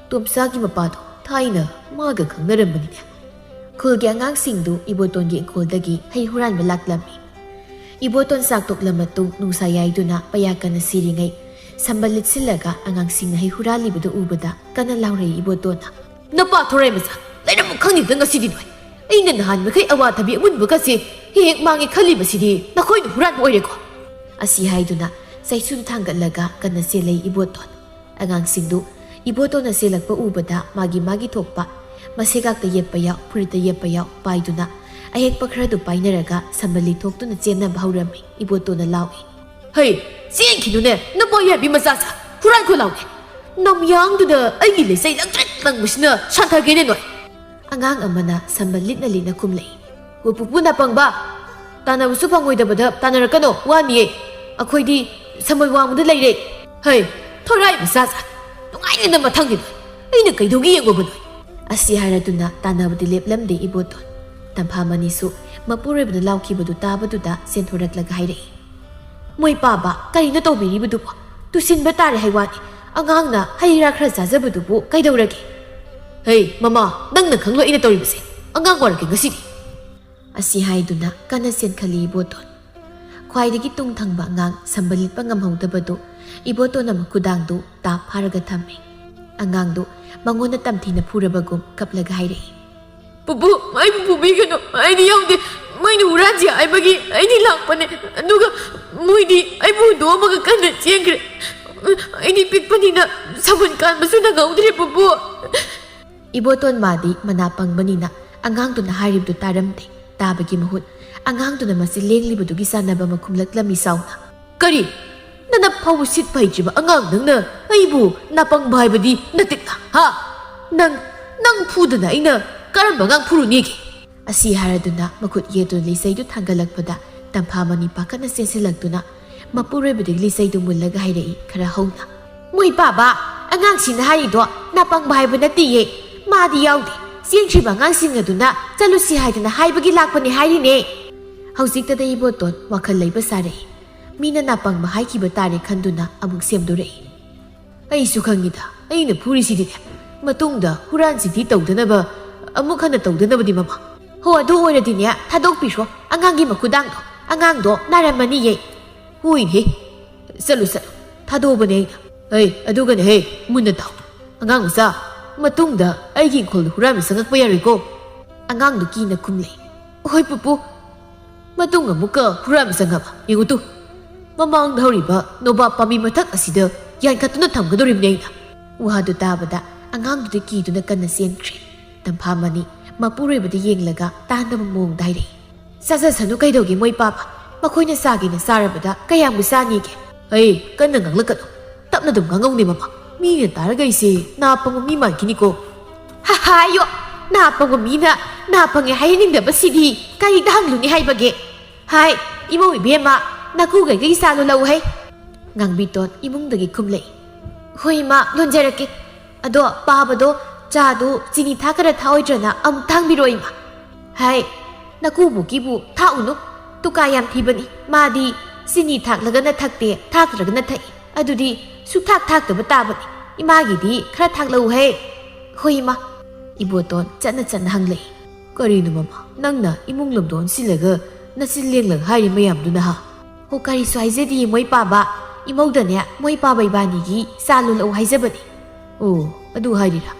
ꯇꯣꯝꯆꯥꯒꯤ ꯃꯄꯥꯗꯣ ꯊꯥꯏꯅ ꯃꯥꯒ ꯈꯪꯅꯔꯝꯕꯅꯤꯅꯦ꯫" ꯈꯨꯜꯒꯤ ꯑꯉꯥꯡꯁꯤꯡꯗꯨ ꯏꯕꯣꯇꯣꯟꯒꯤ ꯏꯪꯈꯣꯜꯗꯒꯤ ꯍꯩ ꯍꯨꯔꯥꯟꯕ ꯂꯥꯛꯂꯝꯃꯤ꯫ ꯏꯕꯣꯇꯣꯟ ꯆꯥꯛ ꯇꯣꯛꯂ ꯃꯇꯨꯡ ꯅꯨꯡꯁꯥ ꯌꯥꯏꯗꯨꯅ ꯄꯩꯌꯥ ꯀꯟꯅ ꯁꯤꯔꯤꯉꯩ, ꯁꯝꯕꯜ ꯂꯤꯠꯁꯤꯜꯂꯒ ꯑꯉꯥꯡꯁꯤꯡꯅ ꯍꯩ ꯍꯨꯔꯥꯜꯂꯤꯕꯗꯨ ꯎꯕꯗ ꯀꯟꯅ ꯂꯥꯎꯔꯛꯏ ꯏꯕꯣꯇꯣꯟꯅ꯫ "ꯅꯄꯥ ꯊꯣꯔꯥꯏ ꯃꯆꯥ, ꯂꯩꯔꯝꯃꯨ ꯈꯪꯗꯦꯗ ꯉꯁꯤꯗꯤ ꯅꯣꯏ꯫ ꯑꯩꯅ ꯅꯍꯥꯟ ꯃꯈꯩ ꯑꯋꯥꯊꯕꯤ ꯑꯃꯨꯟꯕꯒꯁꯦ ꯍꯦꯛ ꯍꯦꯛ ꯃꯥꯡꯉꯦ ꯈꯜꯂꯤꯕꯁꯤꯗꯤ ꯅꯈꯣꯏꯅ ꯍꯨꯔꯥꯟꯕ ꯑꯣꯏꯔꯦꯀꯣ?" ꯑꯁꯤ ꯍꯥꯏꯗꯨꯅ ꯆꯩꯁꯨ ꯊꯥꯡꯒꯠꯂꯒ ꯀꯟꯅ ꯆꯦꯜꯂꯛꯏ ꯏꯕꯣꯇꯣꯟ꯫ ꯑꯉꯥꯡꯁꯤꯡꯗꯨ ꯏꯕꯣꯇꯣꯟꯅ ꯆꯦꯜꯂꯛꯄ ꯎꯕꯗ ꯃꯥꯒꯤ ꯃꯥꯒꯤ ꯊꯣꯛꯄ ꯃꯁꯦꯒꯥꯛꯇ ꯌꯦꯞꯄ ꯌꯥꯎ, ꯐꯨꯔꯤꯠꯇ ꯌꯦꯞꯄ ꯌꯥꯎ ꯄꯥꯏꯗꯨꯅ ꯑꯍꯦꯛꯄ ꯈꯔꯗꯨ ꯄꯥꯏꯅꯔꯒ ꯁꯝꯕꯜ ꯂꯤꯊꯣꯛꯇꯨꯅ ꯆꯦꯟꯅꯕ ꯍꯧꯔꯝꯃꯤ꯫ ꯏꯕꯣꯇꯣꯟꯅ ꯂꯥꯎꯏ, "ꯍꯩ, ꯆꯦꯟꯈꯤꯅꯨꯅꯦ, ꯅꯄꯣꯛ ꯌꯥꯕꯤ ꯃꯆꯥꯁꯦ, ꯍꯨꯔꯥꯟꯈꯣ ꯂꯥꯎꯅꯦ꯫ ꯅꯝꯌꯥꯡꯗꯨꯗ ꯑꯩꯒꯤ ꯂꯩꯆꯩ ꯂꯪꯇ꯭ꯔꯤꯛ ꯂꯪꯕꯁꯤꯅ ꯁꯥꯟꯊꯒꯦꯅꯦ ꯅꯣꯏ!" ꯑꯉꯥꯡ ꯑꯃꯅ ꯁꯝꯕꯜ ꯂꯤꯠꯅ ꯂꯤꯠꯅ ꯈꯨꯝꯂꯛꯏ, "ꯄꯨꯄꯨ ꯅꯥꯄꯪꯕ, ꯇꯥꯟꯅꯕꯁꯨ ꯐꯪꯉꯣꯏꯗꯕꯗ ꯇꯥꯟꯅꯔꯛꯀꯅꯣ, ꯋꯥꯅꯤꯌꯦ꯫ ꯑꯩꯈꯣꯏꯗꯤ ꯁꯝꯕꯜ ꯋꯥꯡꯃꯗ ꯂꯩꯔꯦ꯫ ꯍꯩ, ꯊꯣꯔꯥꯏ ꯃꯆꯥꯁꯦ, ꯅꯨꯡꯉꯥꯏꯅ ꯃꯊꯪꯒꯤꯗꯣ ꯑꯩꯅ ꯀꯩꯗꯧꯒꯦ ꯌꯦꯡꯉꯨꯕꯅꯣ?" ꯑꯁꯤ ꯍꯥꯏꯔꯗꯨꯅ ꯇꯥꯟꯅꯕꯗꯤ ꯂꯦꯞꯂꯝꯗꯦ ꯏꯕꯣꯇꯣꯟ꯫ ꯇꯝꯐꯥꯃꯅꯤꯁꯨ ꯃꯄꯨꯔꯣꯏꯕꯅ ꯂꯥꯎꯈꯤꯕꯗꯨ ꯇꯥꯕꯗꯨꯗ ꯆꯦꯟꯊꯣꯔꯛꯂꯒ ꯍꯥꯏꯔꯛꯏ, "ꯃꯣꯏ ꯄꯥꯕ, ꯀꯔꯤꯅꯣ ꯇꯧꯕꯤꯔꯤꯕꯗꯨꯕꯣ? ꯇꯨꯁꯤꯟꯕ ꯇꯥꯔꯦ ꯍꯥꯏ ꯋꯥꯅꯤ, ꯑꯉꯥꯡꯅ ꯍꯩ ꯔꯥ ꯈꯔ ꯆꯥꯖꯕꯗꯨꯕꯨ ꯀꯩꯗꯧꯔꯒꯦ?" "ꯍꯩ, ꯃꯃꯥ, ꯅꯪꯅ ꯈꯪꯂꯣꯏ ꯑꯩꯅ ꯇꯧꯔꯤꯕꯁꯦ꯫ ꯑꯉꯥꯡ ꯋꯥꯔꯛꯀꯦ ꯉꯁꯤꯗꯤ꯫" ꯑꯁꯤ ꯍꯥꯏꯗꯨꯅ ꯀꯟꯅ ꯆꯦꯟꯈꯠꯂꯤ ꯏꯕꯣꯇꯣꯟ꯫ ꯈ꯭ꯋꯥꯏꯗꯒꯤ ꯇꯨꯡ ꯊꯪꯕ ꯑꯉꯥꯡ ꯁꯝꯕꯜ ꯂꯤꯠꯄ ꯉꯝꯍꯧꯗꯕꯗꯨ ꯏꯕꯣꯇꯣꯟꯅ ꯃꯈꯨꯗꯥꯡꯗꯨ ꯇꯥꯞ ꯐꯥꯔꯒ ꯊꯝꯃꯤ꯫ ꯑꯉꯥꯡꯗꯨ ꯃꯉꯣꯟꯗ ꯇꯝꯊꯤꯅ ꯐꯨꯔꯕꯒꯨꯝ ꯀꯞꯂꯒ ꯍꯥꯏꯔꯛꯏ, "ꯄꯨꯄꯨ, ꯑꯩꯕꯨ ꯐꯨꯕꯤꯒꯅꯨ, ꯑꯩꯗꯤ ꯌꯥꯎꯗꯦ꯫ ꯃꯣꯏꯅ ꯍꯨꯔꯥꯟꯁꯤ ꯍꯥꯏꯕꯒꯤ ꯑꯩꯗꯤ ꯂꯥꯛꯄꯅꯦ꯫ ꯑꯗꯨꯒ ꯃꯣꯏꯗꯤ ꯑꯩꯕꯨ ꯍꯨꯟꯗꯣꯛꯑꯝꯃꯒ ꯀꯟꯅ ꯆꯦꯟꯈ꯭ꯔꯦ꯫ ꯑꯩꯗꯤ ꯄꯤꯛꯄꯅꯤꯅ ꯁꯝꯕꯜ ꯀꯥꯟꯕꯁꯨ ꯅꯪꯍꯧꯗ꯭ꯔꯦ, ꯄꯨꯄꯨ꯫" ꯏꯕꯣꯇꯣꯟ ꯃꯥꯗꯤ ꯃꯅꯥ ꯄꯪꯕꯅꯤꯅ ꯑꯉꯥꯡꯗꯨꯅ ꯍꯥꯏꯔꯤꯕꯗꯨ ꯇꯥꯔꯝꯗꯦ꯫ ꯇꯥꯕꯒꯤ ꯃꯍꯨꯠ ꯑꯉꯥꯡꯗꯨꯅ ꯃꯆꯤꯟ ꯂꯦꯡꯂꯤꯕꯗꯨꯒꯤ ꯆꯥꯟꯅꯕ ꯑꯃ ꯈꯨꯝꯂꯛꯂꯝꯃꯤ ꯆꯥꯎꯅ꯫ "ꯀꯔꯤ? ꯅꯅꯞ ꯐꯥꯎꯕ ꯁꯤꯠꯄ ꯍꯩꯇ꯭ꯔꯤꯕ ꯑꯉꯥꯡ ꯅꯪꯅ ꯑꯩꯕꯨ ꯅꯥꯄꯪꯕ ꯍꯥꯏꯕꯗꯤ ꯅꯠꯇꯦꯅ, ꯍꯥ? ꯅꯪ, ꯅꯪ ꯐꯨꯗꯅ ꯑꯩꯅ ꯀꯔꯝꯕ ꯑꯉꯥꯡ ꯐꯨꯔꯨꯅꯤꯒꯦ?" ꯑꯁꯤ ꯍꯥꯏꯔꯗꯨꯅ ꯃꯈꯨꯠ ꯌꯦꯠꯇꯨꯅ ꯂꯤꯆꯩꯗꯨ ꯊꯥꯡꯒꯠꯂꯛꯄꯗ ꯇꯝꯐꯥꯃꯅꯤ ꯄꯥꯈꯠꯅ ꯆꯦꯟꯁꯤꯜꯂꯛꯇꯨꯅ ꯃꯄꯨꯔꯣꯏꯕꯗꯒꯤ ꯂꯤꯆꯩꯗꯨ ꯃꯨꯜꯂꯒ ꯍꯥꯏꯔꯛꯏ ꯈꯔ ꯍꯧꯅ, "ꯃꯣꯏ ꯄꯥꯕ, ꯑꯉꯥꯡꯁꯤꯡꯅ ꯍꯥꯏꯔꯤꯗꯣ ꯅꯥꯄꯪꯕ ꯍꯥꯏꯕ ꯅꯠꯇꯦꯌꯦ꯫ ꯃꯥꯗꯤ ꯌꯥꯎꯗꯦ꯫ ꯆꯦꯟꯈ꯭ꯔꯤꯕ ꯑꯉꯥꯡꯁꯤꯡ ꯑꯗꯨꯅ ꯆꯠꯂꯨꯁꯤ ꯍꯥꯏꯗꯅ ꯍꯥꯏꯕꯒꯤ ꯂꯥꯛꯄꯅꯦ ꯍꯥꯏꯔꯤꯅꯦ꯫" ꯍꯧꯖꯤꯛꯇꯗ ꯏꯕꯣꯇꯣꯟ ꯋꯥꯈꯜ ꯂꯩꯕ ꯁꯥꯔꯛꯏ꯫ ꯃꯤꯅ ꯅꯥꯄꯪꯕ ꯍꯥꯏꯈꯤꯕ ꯇꯥꯔꯦ ꯈꯟꯗꯨꯅ ꯑꯃꯨꯛ ꯁꯦꯝꯗꯣꯔꯛꯏ꯫ "ꯑꯩꯁꯨ ꯈꯪꯉꯤꯗ, ꯑꯩꯅ ꯐꯨꯔꯤꯁꯤꯗꯤꯅꯦ, ꯃꯇꯨꯡꯗ ꯍꯨꯔꯥꯟ ꯆꯤꯟꯊꯤ ꯇꯧꯗꯅꯕ, ꯑꯃꯨꯛ ꯍꯟꯅ ꯇꯧꯗꯅꯕꯗꯤ, ꯃꯃꯥ꯫" "ꯍꯣ, ꯑꯗꯨ ꯑꯣꯏꯔꯗꯤꯅꯦ, ꯊꯥꯗꯣꯛꯄꯤꯈ꯭ꯔꯣ ꯑꯉꯥꯡꯒꯤ ꯃꯈꯨꯗꯥꯡꯗꯣ꯫ ꯑꯉꯥꯡꯗꯣ ꯅꯥꯔꯝꯃꯅꯤꯌꯦ꯫ ꯍꯣꯏꯅꯦ, ꯆꯠꯂꯨ ꯆꯠꯂꯨ, ꯊꯥꯗꯣꯛꯑꯕꯅꯦ ꯑꯩꯅ꯫ ꯍꯩ, ꯑꯗꯨꯒꯅꯦ ꯍꯦ, ꯃꯨꯟꯅ ꯇꯥꯎ꯫ ꯑꯉꯥꯡ ꯃꯆꯥ, ꯃꯇꯨꯡꯗ ꯑꯩꯒꯤ ꯏꯪꯈꯣꯜꯗ ꯍꯨꯔꯥꯟꯕ ꯆꯪꯉꯛꯄ ꯌꯥꯔꯣꯏꯀꯣ꯫ ꯑꯉꯥꯡꯗꯣ ꯀꯤꯅ ꯈꯨꯝꯂꯦ꯫ ꯍꯣꯏ ꯄꯨꯄꯨ꯫ ꯃꯇꯨꯡ ꯑꯃꯨꯛꯀ ꯍꯨꯔꯥꯟꯕ ꯆꯪꯉꯕ ꯌꯦꯡꯉꯨ ꯇꯨ꯫ ꯃꯃꯥꯡꯗ ꯍꯧꯔꯤꯕ ꯅꯣꯕꯥꯞ ꯄꯥꯝꯕꯤ ꯃꯊꯛ ꯑꯁꯤꯗ ꯌꯥꯟꯈꯠꯇꯨꯅ ꯊꯝꯒꯗꯧꯔꯤꯕꯅꯤ ꯑꯩꯅ꯫ ꯋꯥꯗꯨ ꯇꯥꯕꯗ ꯑꯉꯥꯡꯗꯨꯗꯤ ꯀꯤꯗꯨꯅ ꯀꯟꯅ ꯆꯦꯟꯈ꯭ꯔꯦ꯫ ꯇꯝꯐꯥ ꯃꯅꯤ ꯃꯄꯨꯔꯣꯏꯕꯗ ꯌꯦꯡꯂꯒ ꯇꯥꯅꯕ ꯃꯑꯣꯡꯗ ꯍꯥꯏꯔꯛꯏ꯫ ꯆꯥꯖꯁꯅꯨ ꯀꯩꯗꯧꯒꯦ ꯃꯣꯏ ꯄꯥꯕ? ꯃꯈꯣꯏꯅ ꯆꯥꯒꯦꯅ ꯆꯥꯔꯕꯗ ꯀꯌꯥꯝꯕꯨ ꯆꯥꯅꯤꯒꯦ? ꯑꯩ ꯀꯟꯅ ꯉꯥꯡꯂꯛꯀꯅꯨ꯫ ꯇꯞꯅ ꯑꯗꯨꯝ ꯉꯥꯡꯉꯧꯅꯦ ꯃꯃꯥ꯫ ꯃꯤꯅ ꯇꯥꯔꯒ ꯑꯩꯁꯦ ꯅꯥ ꯄꯪꯕ ꯃꯤ ꯃꯥꯟꯈꯤꯅꯤꯀꯣ꯫ ꯍꯥ, ꯍꯥ, ꯑꯌꯣ! ꯅꯥ ꯄꯪꯕ ꯃꯤꯅ ꯅꯥ ꯄꯪꯉꯦ ꯍꯥꯏꯍꯟꯅꯤꯡꯗꯕꯁꯤꯗꯤ ꯀꯔꯤꯗ ꯍꯪꯂꯨꯅꯤ ꯍꯥꯏꯕꯒꯦ? ꯍꯥꯏ, ꯏꯃꯧ ꯏꯕꯦꯝꯃ, ꯅꯀꯨꯒꯩꯒꯤ ꯆꯥ ꯂꯣꯜꯂꯛꯎ ꯍꯩ꯫ ꯉꯥꯡꯕꯤꯇꯣꯟ ꯏꯃꯨꯡꯗꯒꯤ ꯈꯨꯝꯂꯛꯏ꯫ ꯍꯣꯏ ꯏꯃꯥ, ꯂꯣꯟꯖꯔꯛꯀꯦ꯫ ꯑꯗꯣ ꯄꯥꯕꯗꯣ ꯆꯥꯗꯨ ꯆꯤꯅꯤ ꯊꯥꯛꯀꯔꯥ ꯊꯥꯛꯑꯣꯏꯗ꯭ꯔꯅ ꯑꯃꯨꯛ ꯊꯥꯡꯕꯤꯔꯣ ꯏꯃꯥ꯫ ꯍꯥꯏ, ꯅꯀꯨꯕꯣꯛꯀꯤꯕꯨ ꯊꯥꯛꯎꯅꯨ, ꯇꯨꯀꯥ ꯌꯥꯝ ꯊꯤꯕꯅꯤ꯫ ꯃꯥꯗꯤ ꯆꯤꯅꯤ ꯊꯥꯛꯂꯒꯅ ꯊꯛꯇꯦ, ꯊꯥꯛꯇ꯭ꯔꯒꯅ ꯊꯛꯏ꯫ ꯑꯗꯨꯗꯤ ꯁꯨꯛꯊꯥꯛ ꯊꯥꯛꯇꯕ ꯇꯥꯕꯅꯤ꯫ ꯏꯃꯥꯒꯤꯗꯤ ꯈꯔ ꯊꯥꯛꯂꯛꯎ ꯍꯦ꯫ ꯍꯣꯏ ꯏꯃꯥ꯫ ꯏꯕꯣꯇꯣꯟ ꯆꯠꯅ ꯆꯠꯅ ꯍꯪꯂꯛꯏ꯫ ꯀꯔꯤꯅꯣ ꯃꯃꯥ, ꯅꯪꯅ ꯏꯃꯨꯡ ꯂꯣꯝꯗ ꯑꯣꯟꯁꯤꯜꯂꯒ ꯅꯆꯤꯟ ꯂꯦꯡꯂꯒ ꯍꯥꯏꯔꯤ ꯃꯌꯥꯝꯗꯨꯅ ꯍꯥ? ꯍꯣ, ꯀꯔꯤꯁꯨ ꯍꯥꯏꯖꯗꯤꯌꯦ ꯃꯣꯏ ꯄꯥꯕ꯫ ꯏꯃꯧꯗꯅꯦ ꯃꯣꯏ ꯄꯥꯕ ꯏꯕꯥꯅꯤꯒꯤ ꯆꯥ ꯂꯣꯜꯂꯛꯎ ꯍꯥꯏꯖꯕꯅꯤ꯫ ꯑꯣ, ꯑꯗꯨ ꯍꯥꯏꯔꯤꯔꯥ?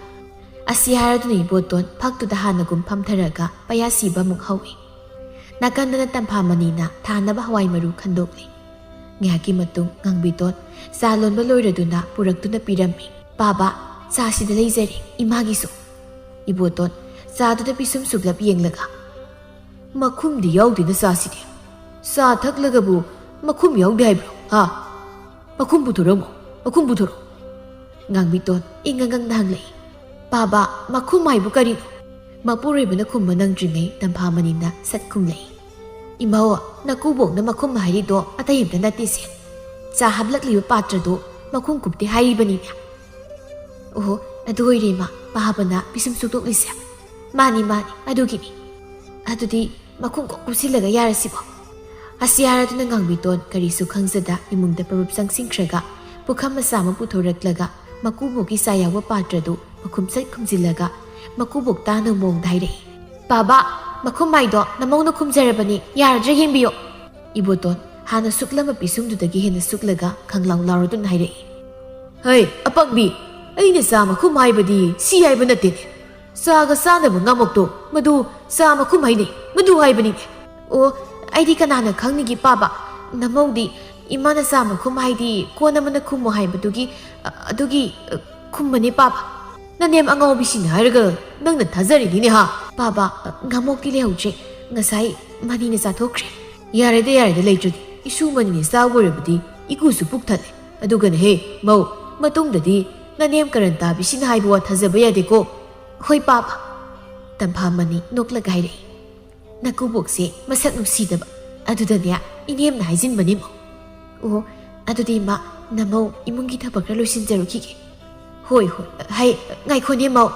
ꯑꯁꯤ ꯍꯥꯏꯔꯗꯨꯅ ꯏꯕꯣꯇꯣꯟ ꯐꯛꯇꯨꯗ ꯍꯥꯟꯅꯒꯨꯝ ꯐꯝꯊꯔꯒ ꯄꯌꯥ ꯁꯤꯕ ꯑꯃꯨꯛ ꯍꯧꯏ꯫ ꯅꯥꯀꯟꯗꯅ ꯇꯝꯐꯥꯃꯅꯤꯅ ꯊꯥꯅꯕ ꯍꯋꯥꯏ ꯃꯔꯨ ꯈꯟꯗꯣꯛꯂꯤ꯫ ꯉꯥꯏꯍꯥꯛꯀꯤ ꯃꯇꯨꯡ ꯉꯥꯡꯕꯤꯇꯣꯟ ꯆꯥ ꯂꯣꯟꯕ ꯂꯣꯏꯔꯗꯨꯅ ꯄꯨꯔꯛꯇꯨꯅ ꯄꯤꯔꯝꯃꯤ꯫ ꯄꯥꯕ, ꯆꯥꯁꯤꯗ ꯂꯩꯖꯔꯦ, ꯏꯃꯥꯒꯤꯁꯨ꯫ ꯏꯕꯣꯇꯣꯟ ꯆꯥꯗꯨꯗ ꯄꯤꯁꯨꯝ ꯁꯨꯛꯂꯞ ꯌꯦꯡꯂꯒ, ꯃꯈꯨꯝꯗꯤ ꯌꯥꯎꯗꯦꯅ ꯆꯥꯁꯤꯗꯤ꯫ ꯆꯥ ꯊꯛꯂꯒꯕꯨ ꯃꯈꯨꯝ ꯌꯥꯎꯗꯦ ꯍꯥꯏꯕ꯭ꯔꯣ? ꯍꯥ? ꯃꯈꯨꯝ ꯄꯨꯊꯣꯔꯛꯑꯣ, ꯃꯈꯨꯝ ꯄꯨꯊꯣꯔꯛꯑꯣ꯫ ꯉꯥꯡꯕꯤꯇꯣꯟ ꯏꯪꯉꯪ ꯉꯪꯅ ꯍꯪꯂꯛꯏ꯫ ꯄꯥꯕ, ꯃꯈꯨꯝ ꯍꯥꯏꯕꯨ ꯀꯔꯤꯅꯣ? ꯃꯄꯨꯔꯣꯏꯕꯅ ꯈꯨꯝꯕ ꯅꯪꯗ꯭ꯔꯤꯉꯩ ꯇꯝꯐꯥꯃꯅꯤꯅ ꯁꯠ ꯈꯨꯝꯂꯛꯏ꯫ ꯏꯃꯥꯍꯣ, ꯅꯀꯨꯕꯣꯛꯅ ꯃꯈꯨꯝ ꯍꯥꯏꯔꯤꯗꯣ ꯑꯇꯩ ꯑꯝꯇ ꯅꯠꯇꯦꯁꯦ꯫ ꯆꯥ ꯍꯥꯞꯂꯛꯂꯤꯕ ꯄꯥꯇ꯭ꯔꯗꯣ ꯃꯈꯨꯝ ꯀꯨꯞꯇꯦ ꯍꯥꯏꯔꯤꯕꯅꯤꯅꯦ꯫ ꯑꯣꯍꯣ, ꯑꯗꯨ ꯑꯣꯏꯔꯦ ꯏꯃꯥ, ꯄꯥꯕꯅ ꯄꯤꯁꯨꯝ ꯁꯨꯛꯇꯣꯛꯂꯤꯁꯦ꯫ ꯃꯥꯅꯤ, ꯃꯥꯅꯤ, ꯑꯗꯨꯒꯤꯅꯤ꯫ ꯑꯗꯨꯗꯤ ꯃꯈꯨꯝ ꯀꯣꯛ ꯀꯨꯞꯁꯤꯜꯂꯒ ꯌꯥꯔꯁꯤꯕꯣ? ꯑꯁꯤ ꯍꯥꯏꯔꯗꯨꯅ ꯉꯥꯡꯕꯤꯇꯣꯟ ꯀꯔꯤꯁꯨ ꯈꯪꯖꯗ ꯏꯃꯨꯡꯗ ꯄꯔꯨꯞ ꯆꯪꯁꯤꯟꯈ꯭ꯔꯒ ꯄꯨꯈꯝ ꯃꯆꯥ ꯑꯃ ꯄꯨꯊꯣꯔꯛꯂꯒ ꯃꯀꯨꯕꯣꯛꯀꯤ ꯆꯥ ꯌꯥꯎꯕ ꯄꯥꯇ꯭ꯔꯗꯨ ꯃꯈꯨꯝ ꯆꯠ ꯈꯨꯝꯖꯤꯜꯂꯒ ꯃꯀꯨꯕꯣꯛ ꯇꯥꯅꯕ ꯃꯑꯣꯡꯗ ꯍꯥꯏꯔꯛꯏ꯫ ꯄꯥꯕ, ꯃꯈꯨꯝ ꯍꯥꯏꯗꯣ ꯅꯃꯧꯅ ꯈꯨꯝꯖꯔꯕꯅꯤ, ꯌꯥꯔꯗ꯭ꯔꯥ ꯌꯦꯡꯕꯤꯌꯣ꯫ ꯏꯕꯣꯇꯣꯟ ꯍꯥꯟꯅ ꯁꯨꯛꯂꯝꯕ ꯄꯤꯁꯨꯝꯗꯨꯗꯒꯤ ꯍꯦꯟꯅ ꯁꯨꯛꯂꯒ ꯈꯪꯂꯥꯎ ꯂꯥꯎꯔꯗꯨꯅ ꯍꯥꯏꯔꯛꯏ꯫ "ꯍꯩ, ꯑꯄꯪꯕꯤ! ꯑꯩꯅ ꯆꯥ ꯃꯈꯨꯝ ꯍꯥꯏꯕꯗꯤ ꯁꯤ ꯍꯥꯏꯕ ꯅꯠꯇꯦꯅꯦ꯫ ꯆꯥꯒ ꯆꯥꯅꯕ ꯉꯥꯃꯣꯛꯇꯣ, ꯃꯗꯨ ꯆꯥ ꯃꯈꯨꯝ ꯍꯥꯏꯅꯩ, ꯃꯗꯨ ꯍꯥꯏꯕꯅꯤꯅꯦ꯫" "ꯑꯣ, ꯑꯩꯗꯤ ꯀꯅꯥꯅ ꯈꯪꯅꯤꯒꯦ ꯄꯥꯕ? ꯅꯃꯧꯗꯤ ꯏꯃꯥꯅ ꯆꯥ ꯃꯈꯨꯝ ꯍꯥꯏꯗꯤ ꯀꯣꯟ ꯑꯃꯅ ꯈꯨꯝꯃꯨ ꯍꯥꯏꯕꯗꯨꯒꯤ, ꯑ, ꯑꯗꯨꯒꯤ, ꯑ, ꯈꯨꯝꯕꯅꯦ ꯄꯥꯕ꯫" "ꯅꯅꯦꯝ ꯑꯉꯥꯎꯕꯤꯁꯤꯅ ꯍꯥꯏꯔꯒ ꯅꯪꯅ ꯊꯥꯖꯔꯤꯅꯤꯅꯦ ꯍꯥ?" "ꯄꯥꯕ, ꯑ, ꯉꯥꯃꯣꯛꯇꯤ ꯂꯩꯍꯧꯗ꯭ꯔꯦ, ꯉꯁꯥꯏ ꯃꯅꯤꯅ ꯆꯥꯊꯣꯛꯈ꯭ꯔꯦ꯫" "ꯌꯥꯔꯦꯗ, ꯌꯥꯔꯦꯗ, ꯂꯩꯇ꯭ꯔꯗꯤ꯫ ꯏꯁꯨ ꯃꯅꯤꯅ ꯆꯥꯕ ꯑꯣꯏꯔꯕꯗꯤ ꯏꯀꯨꯁꯨ ꯄꯨꯛ ꯊꯜꯂꯦ꯫ ꯑꯗꯨꯒꯅꯦꯍꯦ ꯃꯧ, ꯃꯇꯨꯡꯗꯗꯤ ꯅꯅꯦꯝ ꯀꯔꯟ ꯇꯥꯕꯤꯁꯤꯅ ꯍꯥꯏꯕ ꯋꯥ ꯊꯥꯖꯕ ꯌꯥꯗꯦꯀꯣ꯫" "ꯍꯣꯏ ꯄꯥꯕ꯫" ꯇꯝꯐꯥ ꯃꯅꯤ ꯅꯣꯛꯂꯒ ꯍꯥꯏꯔꯛꯏ꯫ "ꯅꯀꯨꯕꯣꯛꯁꯦ ꯃꯁꯛ ꯅꯨꯡꯁꯤꯗꯕ, ꯑꯗꯨꯗꯅꯦ ꯏꯅꯦꯝꯅ ꯍꯥꯏꯖꯤꯟꯕꯅꯦ ꯃꯧ꯫ ꯑꯣ, ꯑꯗꯨꯗꯤ ꯏꯃꯥ, ꯅꯃꯧ ꯏꯃꯨꯡꯒꯤ ꯊꯕꯛ ꯈꯔ ꯂꯣꯏꯁꯤꯟꯖꯔꯨꯈꯤꯒꯦ꯫" "ꯍꯣꯏ, ꯍꯣꯏ, ꯍꯩ, ꯉꯥꯏꯈꯣꯅꯦ ꯃꯧ꯫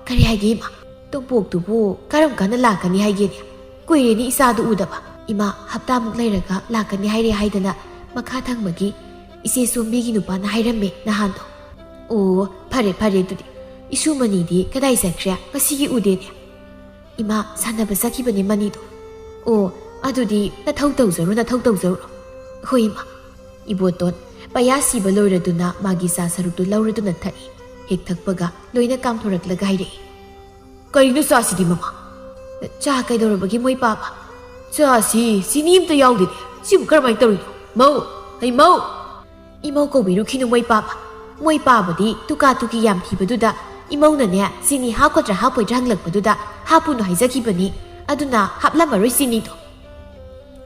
ꯀꯔꯤ ꯍꯥꯏꯒꯦ ꯏꯃꯥ? ꯇꯣꯝꯄꯣꯛꯇꯨꯕꯨ ꯀꯔꯝ ꯀꯥꯟꯗ ꯂꯥꯛꯀꯅꯤ ꯍꯥꯏꯒꯦꯅꯦ? ꯀꯨꯏꯔꯦꯅꯦ ꯏꯆꯥꯗꯨ ꯎꯗꯕ꯫" "ꯏꯃꯥ, ꯍꯞꯇꯥꯃꯨꯛ ꯂꯩꯔꯒ ꯂꯥꯛꯀꯅꯤ ꯍꯥꯏꯔꯦ ꯍꯥꯏꯗꯅ ꯃꯈꯥ ꯊꯪꯕꯒꯤ ꯏꯆꯦ ꯁꯣꯝꯕꯤꯒꯤ ꯅꯨꯄꯥꯅ ꯍꯥꯏꯔꯝꯃꯦ ꯅꯍꯥꯟꯗꯣ꯫" "ꯑꯣ, ꯐꯔꯦ, ꯐꯔꯦ ꯑꯗꯨꯗꯤ꯫ ꯏꯁꯨ ꯃꯅꯤꯗꯤ ꯀꯗꯥꯏ ꯆꯠꯈ꯭ꯔꯦ? ꯉꯁꯤꯒꯤ ꯎꯗꯦꯅꯦ꯫" "ꯏꯃꯥ, ꯁꯥꯟꯅꯕ ꯆꯠꯈꯤꯕꯅꯦ ꯃꯅꯤꯗꯣ꯫" "ꯑꯣ, ꯑꯗꯨꯗꯤ ꯅꯊꯧ ꯇꯧꯖꯔꯣ, ꯅꯊꯧ ꯇꯧꯖꯔꯣ꯫" "ꯍꯣꯏ ꯏꯃꯥ꯫" ꯏꯕꯣꯇꯣꯟ ꯄꯌꯥ ꯁꯤꯕ ꯂꯣꯏꯔꯗꯨꯅ ꯃꯥꯒꯤ ꯆꯥ ꯁꯔꯨꯛꯇꯨ ꯂꯧꯔꯗꯨꯅ ꯊꯛꯏ꯫ ꯍꯦꯛ ꯊꯛꯄꯒ ꯂꯣꯏꯅ ꯀꯥꯝꯊꯣꯔꯛꯂꯒ ꯍꯥꯏꯔꯛꯏ꯫ "ꯀꯔꯤꯅꯣ ꯆꯥꯁꯤꯗꯤ ꯃꯃꯥ?" "ꯆꯥ ꯀꯩꯗꯧꯔꯕꯒꯦ ꯃꯣꯏ ꯄꯥꯕ?" "ꯆꯥꯁꯤ ꯆꯤꯅꯤ ꯑꯝꯇ ꯌꯥꯎꯗꯦꯅꯦ꯫ ꯁꯤꯕꯨ ꯀꯔꯝꯍꯥꯏꯅ ꯇꯧꯔꯤꯅꯣ? ꯃꯧ! ꯍꯩ ꯃꯧ!" "ꯏꯃꯧ ꯀꯧꯕꯤꯔꯨꯈꯤꯅꯨ ꯃꯣꯏ ꯄꯥꯕ꯫" ꯃꯣꯏ ꯄꯥꯕꯗꯤ ꯇꯨꯀꯥ ꯇꯨꯀꯤ ꯌꯥꯝ ꯊꯤꯕꯗꯨꯗ ꯏꯃꯧꯅꯅꯦ ꯆꯤꯅꯤ ꯍꯥꯞꯀꯗ꯭ꯔꯥ ꯍꯥꯞꯄꯣꯏꯗ꯭ꯔꯥ ꯍꯪꯂꯛꯄꯗꯨꯗ ꯍꯥꯞꯄꯨꯅꯨ ꯍꯥꯏꯖꯈꯤꯕꯅꯤ꯫ ꯑꯗꯨꯅ ꯍꯥꯞꯂꯝꯃꯔꯣꯏ ꯆꯤꯅꯤꯗꯣ꯫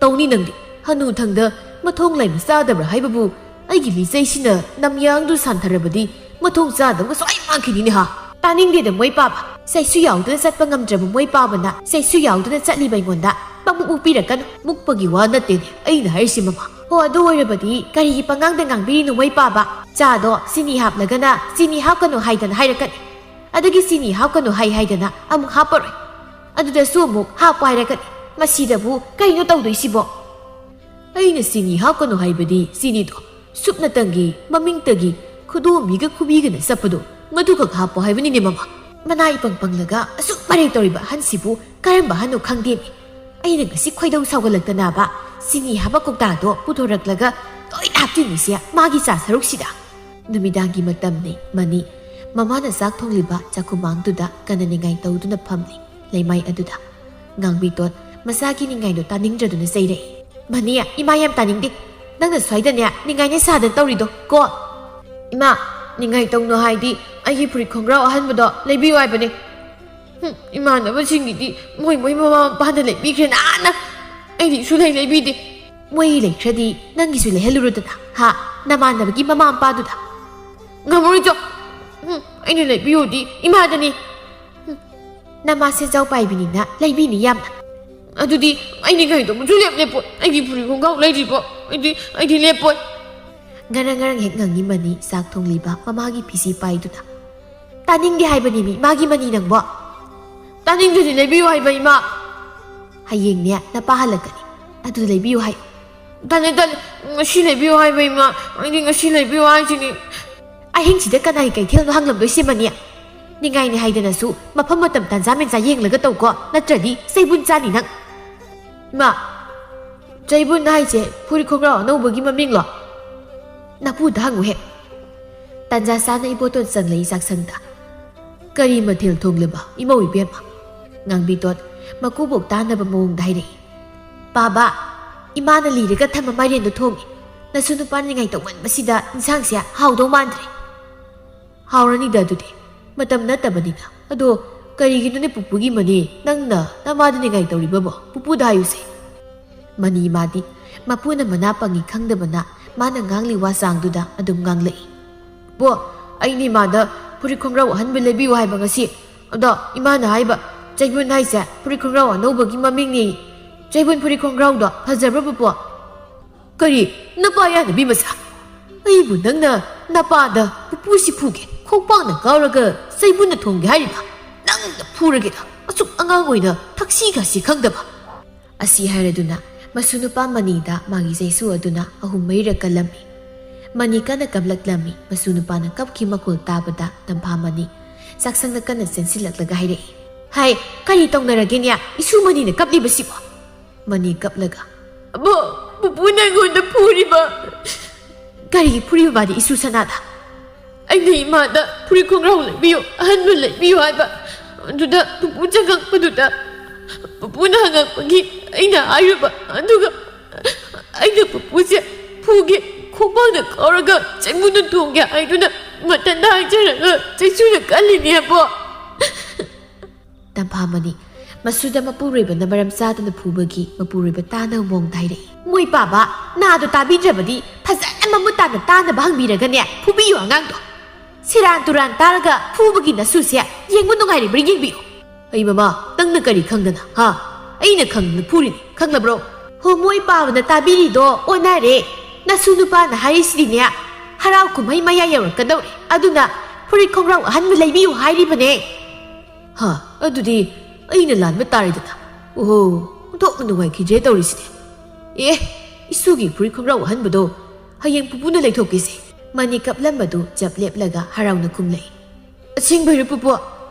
"ꯇꯧꯅꯤ ꯅꯪꯗꯤ꯫ ꯍꯅꯨꯊꯪꯗ ꯃꯊꯣꯡ ꯂꯩꯃ ꯆꯥꯗꯕ꯭ꯔꯥ ꯍꯥꯏꯕꯕꯨ ꯑꯩꯒꯤ ꯂꯤꯆꯩꯁꯤꯅ ꯅꯝꯌꯥꯡꯗꯨ ꯁꯥꯟꯊꯔꯕꯗꯤ ꯃꯊꯣꯡ ꯆꯥꯗꯕꯒ ꯁꯣꯏ ꯃꯥꯡꯈꯤꯅꯤꯅꯦ ꯍꯥ!" "ꯇꯥꯅꯤꯡꯗꯦꯗ ꯃꯣꯏ ꯄꯥꯕ꯫ ꯆꯩꯁꯨ ꯌꯥꯎꯗꯅ ꯆꯠꯄ ꯉꯝꯗ꯭ꯔꯕ ꯃꯣꯏ ꯄꯥꯕꯅ ꯆꯩꯁꯨ ꯌꯥꯎꯗꯅ ꯆꯠꯂꯤꯕ ꯑꯩꯉꯣꯟꯗ ꯄꯪꯃꯨꯛ ꯃꯨꯛꯄꯤꯔꯛꯀꯅꯨ꯫" "ꯃꯨꯛꯄꯒꯤ ꯋꯥ ꯅꯠꯇꯦꯅꯦ ꯑꯩꯅ ꯍꯥꯏꯔꯤꯁꯤ ꯃꯃꯥ꯫" "ꯍꯣ, ꯑꯗꯨ ꯑꯣꯏꯔꯕꯗꯤ ꯀꯔꯤꯒꯤ ꯄꯉꯥꯡꯗ ꯉꯥꯡꯕꯤꯔꯤꯅꯣ ꯃꯣꯏ ꯄꯥꯕ? ꯆꯥꯗꯣ ꯆꯤꯅꯤ ꯍꯥꯞꯂꯒꯅ ꯆꯤꯅꯤ ꯍꯥꯞꯀꯅꯨ ꯍꯥꯏꯗꯅ ꯍꯥꯏꯔꯛꯀꯅꯤ꯫ ꯑꯗꯒꯤ ꯆꯤꯅꯤ ꯍꯥꯞꯀꯅꯨ ꯍꯥꯏ ꯍꯥꯏꯗꯅ ꯑꯃꯨꯛ ꯍꯥꯞꯄꯔꯣꯏ꯫ ꯑꯗꯨꯗꯁꯨ ꯑꯃꯨꯛ ꯍꯥꯞꯄꯣ ꯍꯥꯏꯔꯛꯀꯅꯤ꯫ ꯃꯁꯤꯗꯕꯨ ꯀꯩꯅꯣ ꯇꯧꯗꯣꯏꯁꯤꯕꯣ?" "ꯑꯩꯅ ꯆꯤꯅꯤ ꯍꯥꯞꯀꯅꯨ ꯍꯥꯏꯕꯗꯤ ꯆꯤꯅꯤꯗꯣ ꯁꯨꯞꯅꯇꯪꯒꯤ ꯃꯃꯤꯡꯇꯒꯤ ꯈꯨꯗꯣꯝꯕꯤꯒ ꯈꯨꯕꯤꯒꯅ ꯆꯠꯄꯗꯣ ꯃꯗꯨꯈꯛ ꯍꯥꯞꯄꯣ ꯍꯥꯏꯕꯅꯤꯅꯦ ꯃꯃꯥ꯫" ꯃꯅꯥ ꯏꯄꯪ ꯄꯪꯂꯒ ꯑꯁꯨꯛ ꯃꯔꯩ ꯇꯧꯔꯤꯕ ꯑꯍꯟꯁꯤꯕꯨ ꯀꯔꯝꯕ ꯑꯍꯟꯅꯣ ꯈꯪꯗꯦꯅꯦ꯫ ꯑꯩꯅ ꯉꯁꯤ ꯈꯣꯏꯗꯧ ꯁꯥꯎꯒꯠꯂꯛꯇꯅꯕ ꯆꯤꯅꯤ ꯍꯥꯞꯄ ꯀꯧꯇꯥꯗꯣ ꯄꯨꯊꯣꯔꯛꯂꯒ ꯂꯣꯏꯅ ꯍꯥꯞꯆꯤꯟꯅꯤꯁꯦ ꯃꯥꯒꯤ ꯆꯥ ꯁꯔꯨꯛꯁꯤꯗ꯫ ꯅꯨꯃꯤꯗꯥꯡꯒꯤ ꯃꯇꯝꯅꯤ꯫ ꯃꯅꯤ ꯃꯃꯥꯅ ꯆꯥꯛ ꯊꯣꯡꯂꯤꯕ ꯆꯥꯛꯈꯨꯃꯥꯡꯗꯨꯗ ꯀꯟꯅ ꯅꯤꯡꯉꯥꯏ ꯇꯧꯗꯨꯅ ꯐꯝꯂꯤ꯫ ꯂꯩꯃꯥꯏ ꯑꯗꯨꯗ ꯉꯥꯡꯕꯤꯇꯣꯟ ꯃꯆꯥꯒꯤ ꯅꯤꯡꯉꯥꯏꯗꯣ ꯇꯥꯅꯤꯡꯗ꯭ꯔꯗꯨꯅ ꯆꯩꯔꯛꯏ꯫ "ꯃꯅꯤ, ꯏꯃꯥ ꯌꯥꯝ ꯇꯥꯅꯤꯡꯗꯦ꯫ ꯅꯪꯅ ꯁ꯭ꯋꯥꯏꯗꯅꯦ ꯅꯤꯡꯉꯥꯏꯅ ꯁꯥꯗꯅ ꯇꯧꯔꯤꯗꯣ ꯀꯣ?" "ꯏꯃꯥ, ꯅꯤꯡꯉꯥꯏ ꯇꯧꯅꯨ ꯍꯥꯏꯗꯤ ꯑꯩꯒꯤ ꯐꯨꯔꯤꯠ ꯈꯣꯡꯒ꯭ꯔꯥꯎ ꯑꯍꯟꯕꯗꯣ ꯂꯩꯕꯤꯌꯨ ꯍꯥꯏꯕꯅꯦ꯫ ꯍꯨꯝ, ꯏꯃꯥꯟꯅꯕꯁꯤꯡꯒꯤꯗꯤ ꯃꯣꯏ ꯃꯣꯏ ꯃꯃꯥ ꯃꯄꯥꯅ ꯂꯩꯕꯤꯈ꯭ꯔꯦ ꯅꯍꯥꯟꯅ꯫ ꯑꯩꯗꯤ ꯁꯨꯡꯂꯩ ꯂꯩꯕꯤꯗꯦ꯫" "ꯃꯣꯏꯒꯤ ꯂꯩꯈ꯭ꯔꯗꯤ ꯅꯪꯒꯤꯁꯨ ꯂꯩꯍꯜꯂꯨꯔꯣꯗꯅ, ꯍꯥ? ꯅꯃꯥꯟꯅꯕꯒꯤ ꯃꯃꯥ ꯃꯄꯥꯗꯨꯗ?" "ꯉꯝꯃꯔꯣꯏ ꯆꯣ꯫ ꯍꯨꯝ, ꯑꯩꯅ ꯂꯩꯕꯤꯌꯨꯗꯤ ꯏꯃꯥꯗꯅꯤ꯫ ꯍꯨꯝ, ꯅꯃꯥ ꯁꯦꯟꯖꯥꯎ ꯄꯥꯏꯕꯤꯅꯤꯅ ꯂꯩꯕꯤꯅꯤ ꯌꯥꯝꯅ꯫" "ꯑꯗꯨꯗꯤ ꯑꯩꯗꯤ ꯀꯩꯗꯧꯕꯁꯨ ꯂꯦꯞ ꯂꯦꯞꯄꯣꯏ꯫ ꯑꯩꯒꯤ ꯐꯨꯔꯤꯠ ꯈꯣꯡꯒ꯭ꯔꯥꯎ ꯂꯩꯗ꯭ꯔꯤꯕꯣ ꯑꯩꯗꯤ, ꯑꯩꯗꯤ ꯂꯦꯞꯄꯣꯏ꯫" ꯉꯔꯪ ꯉꯔꯪ ꯍꯦꯛ ꯉꯪꯉꯤ ꯃꯅꯤ ꯆꯥꯛ ꯊꯣꯡꯂꯤꯕ ꯃꯃꯥꯒꯤ ꯐꯤꯁꯤ ꯄꯥꯏꯗꯨꯅ꯫ "ꯇꯥꯅꯤꯡꯗꯦ ꯍꯥꯏꯕꯅꯦꯃꯤ ꯃꯥꯒꯤ ꯃꯅꯤ ꯅꯪꯕꯣ꯫ ꯇꯥꯅꯤꯡꯗ꯭ꯔꯗꯤ ꯂꯩꯕꯤꯌꯨ ꯍꯥꯏꯕ ꯏꯃꯥ꯫ ꯍꯌꯦꯡꯅꯦ ꯅꯄꯥ ꯍꯜꯂꯛꯀꯅꯤ꯫ ꯑꯗꯨ ꯂꯩꯕꯤꯌꯨ ꯍꯥꯏ꯫" "ꯇꯜꯂꯦ, ꯇꯜꯂꯦ꯫ ꯉꯁꯤ ꯂꯩꯕꯤꯌꯨ ꯍꯥꯏꯕ ꯏꯃꯥ꯫ ꯑꯩꯗꯤ ꯉꯁꯤ ꯂꯩꯕꯤꯌꯨ ꯍꯥꯏꯁꯤꯅꯤ꯫" "ꯑꯍꯤꯡꯁꯤꯗ ꯀꯅꯥꯒꯤ ꯀꯩꯊꯦꯜꯅꯣ ꯍꯪꯂꯝꯗꯣꯏꯁꯦ ꯃꯅꯤ? ꯅꯤꯡꯉꯥꯏꯅꯤ ꯍꯥꯏꯗꯅꯁꯨ ꯃꯐꯝ ꯃꯇꯝ ꯇꯥꯟꯖꯥ ꯃꯦꯟꯖꯥ ꯌꯦꯡꯂꯒ ꯇꯧꯀꯣ, ꯅꯠꯇ꯭ꯔꯗꯤ ꯆꯩꯕꯨꯟ ꯆꯥꯅꯤ ꯅꯪ꯫" "ꯏꯃꯥ, ꯆꯩꯕꯨꯟ ꯍꯥꯏꯁꯦ ꯐꯨꯔꯤꯠ ꯈꯣꯡꯒ꯭ꯔꯥꯎ ꯑꯅꯧꯕꯒꯤ ꯃꯃꯤꯡꯂꯣ? ꯅꯄꯨꯗ ꯍꯪꯉꯨꯍꯦ꯫" ꯇꯥꯟꯖꯥ ꯆꯥꯅ ꯏꯕꯣꯇꯣꯟ ꯆꯪꯂꯛꯏ ꯆꯥꯛꯁꯪꯗ꯫ "ꯀꯔꯤ ꯃꯊꯦꯜ ꯊꯣꯡꯂꯕ ꯏꯃꯧ ꯏꯕꯦꯝꯃ?" ꯉꯥꯡꯕꯤꯇꯣꯟ ꯃꯀꯨꯕꯣꯛ ꯇꯥꯅꯕ ꯃꯑꯣꯡꯗ ꯍꯥꯏꯔꯛꯏ꯫ "ꯄꯥꯕ, ꯏꯃꯥꯅ ꯂꯤꯔꯒ ꯊꯝꯕ ꯃꯥꯏꯔꯦꯟꯗꯣ ꯊꯣꯡꯉꯤ꯫ ꯅꯁꯨ ꯅꯨꯄꯥ ꯅꯤꯡꯉꯥꯏ ꯇꯧꯃꯟꯕꯁꯤꯗ ꯏꯟꯁꯥꯡꯁꯦ ꯍꯥꯎꯗꯧ ꯃꯥꯟꯗ꯭ꯔꯦ꯫" "ꯍꯥꯎꯔꯅꯤꯗ ꯑꯗꯨꯗꯤ, ꯃꯇꯝ ꯅꯠꯇꯕꯅꯤꯅ꯫ ꯑꯗꯣ ꯀꯔꯤꯒꯤꯅꯣꯅꯦ ꯄꯨꯄꯨꯒꯤ ꯃꯅꯤ, ꯅꯪꯅ ꯅꯃꯥꯗ ꯅꯤꯡꯉꯥꯏ ꯇꯧꯔꯤꯕꯕꯣ? ꯄꯨꯄꯨꯗ ꯍꯥꯏꯌꯨꯁꯦ꯫" ꯃꯅꯤ ꯃꯥꯗꯤ ꯃꯄꯨꯅ ꯃꯅꯥ ꯄꯪꯉꯤ ꯈꯪꯗꯕꯅ ꯃꯥꯅ ꯉꯥꯡꯂꯤ ꯋꯥ ꯆꯥꯡꯗꯨꯗ ꯑꯗꯨꯝ ꯉꯥꯡꯂꯛꯏ꯫ "ꯄꯣ, ꯑꯩꯅ ꯏꯃꯥꯗ ꯐꯨꯔꯤꯠ ꯈꯣꯡꯒ꯭ꯔꯥꯎ ꯑꯍꯟꯕ ꯂꯩꯕꯤꯌꯨ ꯍꯥꯏꯕ ꯉꯁꯤ꯫ ꯑꯗꯣ ꯏꯃꯥꯅ ꯍꯥꯏꯕ, ꯆꯩꯕꯨꯟ ꯍꯥꯏꯁꯦ ꯐꯨꯔꯤꯠ ꯈꯣꯡꯒ꯭ꯔꯥꯎ ꯑꯅꯧꯕꯒꯤ ꯃꯃꯤꯡꯅꯤ꯫ ꯆꯩꯕꯨꯟ ꯐꯨꯔꯤꯠ ꯈꯣꯡꯒ꯭ꯔꯥꯎꯗꯣ ꯐꯖꯕ꯭ꯔꯕ ꯄꯣ?" "ꯀꯔꯤ? ꯅꯄꯥ ꯌꯥꯅꯕꯤ ꯃꯆꯥ? ꯑꯩꯕꯨ ꯅꯪꯅ ꯅꯄꯥꯗ ꯄꯨꯄꯨꯁꯤ ꯐꯨꯒꯦ, ꯈꯣꯡꯄꯥꯛꯅ ꯀꯥꯎꯔꯒ ꯆꯩꯕꯨꯟꯅ ꯊꯣꯡꯒꯦ ꯍꯥꯏꯔꯤꯕ? ꯅꯪꯅ ꯐꯨꯔꯒꯦꯗ, ꯑꯁꯨꯛ ꯑꯉꯥꯡ ꯑꯣꯏꯅ ꯊꯛꯁꯤ ꯈꯥꯁꯤ ꯈꯪꯗꯕ꯫" ꯑꯁꯤ ꯍꯥꯏꯔꯗꯨꯅ ꯃꯁꯨ ꯅꯨꯄꯥ ꯃꯅꯤꯗ ꯃꯥꯒꯤ ꯆꯩꯁꯨ ꯑꯗꯨꯅ ꯑꯍꯨꯝ ꯃꯔꯤꯔꯛ ꯀꯜꯂꯝꯃꯤ꯫ ꯃꯅꯤ ꯀꯟꯅ ꯀꯞꯂꯛꯂꯝꯃꯤ꯫ ꯃꯁꯨ ꯅꯨꯄꯥꯅ ꯀꯞꯈꯤ ꯃꯈꯣꯜ ꯇꯥꯕꯗ ꯇꯝꯐꯥ ꯃꯅꯤ ꯆꯥꯛꯁꯪꯗ ꯀꯟꯅ ꯆꯦꯟꯁꯤꯜꯂꯛꯂꯒ ꯍꯥꯏꯔꯛꯏ꯫ "ꯍꯥꯏ, ꯀꯔꯤ ꯇꯧꯅꯔꯒꯦꯅꯦ? ꯏꯁꯨ ꯃꯅꯤꯅ ꯀꯞꯂꯤꯕꯁꯤꯕꯣ?" ꯃꯅꯤ ꯀꯞꯂꯒ, ꯑꯕꯣ, ꯄꯨꯄꯨꯅ ꯑꯩꯉꯣꯟꯗ ꯐꯨꯔꯤꯕ꯫ ꯀꯔꯤꯒꯤ ꯐꯨꯔꯤꯕ ꯃꯥꯗꯤ ꯏꯁꯨ ꯁꯅꯥꯗ? ꯑꯩꯅ ꯏꯃꯥꯗ ꯐꯨꯔꯤꯠ ꯈꯣꯡꯒ꯭ꯔꯥꯎ ꯂꯩꯕꯤꯌꯨ, ꯑꯍꯟꯕ ꯂꯩꯕꯤꯌꯨ ꯍꯥꯏꯕ꯫ ꯑꯗꯨꯗ ꯄꯨꯄꯨ ꯆꯪꯉꯛꯄꯗꯨꯗ ꯄꯨꯄꯨꯅ ꯍꯪꯉꯛꯄꯒꯤ ꯑꯩꯅ ꯍꯥꯏꯔꯨꯕ꯫ ꯑꯗꯨꯒ ꯑꯩꯅ ꯄꯨꯄꯨꯁꯦ ꯐꯨꯒꯦ, ꯈꯣꯡꯄꯥꯛꯅ ꯀꯥꯎꯔꯒ ꯆꯩꯉꯨꯅ ꯇꯣꯡꯒꯦ ꯍꯥꯏꯗꯨꯅ ꯃꯊꯟꯇ ꯍꯥꯏꯖꯔꯒ ꯆꯩꯁꯨꯅ ꯀꯜꯂꯤꯅꯦꯕꯣ꯫ ꯇꯝꯐꯥꯃꯅꯤ, ꯃꯁꯨꯗ ꯃꯄꯨꯔꯣꯏꯕꯅ ꯃꯔꯝ ꯆꯥꯗꯅ ꯐꯨꯕꯒꯤ ꯃꯄꯨꯔꯣꯏꯕ ꯇꯥꯅꯕ ꯃꯑꯣꯡꯗ ꯍꯥꯏꯔꯛꯏ꯫ ꯃꯣꯏ ꯄꯥꯕ, ꯅꯥꯗꯣ ꯇꯥꯕꯤꯗ꯭ꯔꯕꯗꯤ ꯐꯖꯅ ꯃꯃꯨꯠ ꯇꯥꯅ ꯇꯥꯅꯕ ꯍꯪꯕꯤꯔꯒꯅꯦ ꯐꯨꯕꯤꯌꯨ ꯑꯉꯥꯡꯗꯣ꯫ ꯁꯦꯔꯥꯟ ꯇꯨꯔꯥꯟ ꯇꯥꯔꯒ ꯐꯨꯕꯒꯤ ꯅꯁꯨꯁꯦ ꯌꯦꯡꯕ ꯅꯨꯡꯉꯥꯏꯔꯤꯕ꯭ꯔꯥ ꯌꯦꯡꯕꯤꯌꯨ꯫ ꯑꯩ ꯃꯃꯥ, ꯅꯪꯅ ꯀꯔꯤ ꯈꯪꯗꯅ, ꯍꯥ? ꯑꯩꯅ ꯈꯪꯗꯅ ꯐꯨꯔꯤꯅꯤ, ꯈꯪꯂꯕ꯭ꯔꯣ? ꯍꯣ, ꯃꯣꯏ ꯄꯥꯕꯅ ꯇꯥꯕꯤꯔꯤꯗꯣ ꯑꯣꯟꯅꯔꯦ꯫ ꯅꯁꯨ ꯅꯨꯄꯥꯅ ꯍꯥꯏꯔꯤꯁꯤꯗꯤꯅꯦ, ꯍꯔꯥꯎ ꯀꯨꯝꯍꯩ ꯃꯌꯥ ꯌꯧꯔꯛꯀꯗꯧꯔꯦ, ꯑꯗꯨꯅ ꯐꯨꯔꯤꯠ ꯈꯣꯡꯒ꯭ꯔꯥꯎ ꯑꯍꯟꯕ ꯂꯩꯕꯤꯌꯨ ꯍꯥꯏꯔꯤꯕꯅꯦ꯫ ꯍꯥ, ꯑꯗꯨꯗꯤ ꯑꯩꯅ ꯂꯥꯟꯕ ꯇꯥꯔꯦꯗꯅ꯫ ꯑꯣꯍꯣ, ꯑꯣꯟꯊꯣꯛꯅ ꯅꯨꯡꯉꯥꯏꯈꯤꯗ꯭ꯔꯦ ꯇꯧꯔꯤꯁꯤꯗꯤ꯫ ꯑꯦ, ꯏꯁꯨꯒꯤ ꯐꯨꯔꯤꯠ ꯈꯣꯡꯒ꯭ꯔꯥꯎ ꯑꯍꯟꯕꯗꯣ ꯍꯌꯦꯡ ꯄꯨꯄꯨꯅ ꯂꯩꯊꯣꯛꯀꯦꯁꯦ꯫ ꯃꯅꯤ ꯀꯞꯂꯝꯕꯗꯨ ꯆꯞ ꯂꯦꯞꯂꯒ ꯍꯔꯥꯎꯅ ꯈꯨꯝꯂꯛꯏ꯫ ꯑꯁꯦꯡꯕꯩꯔꯣ ꯄꯨꯄꯨ?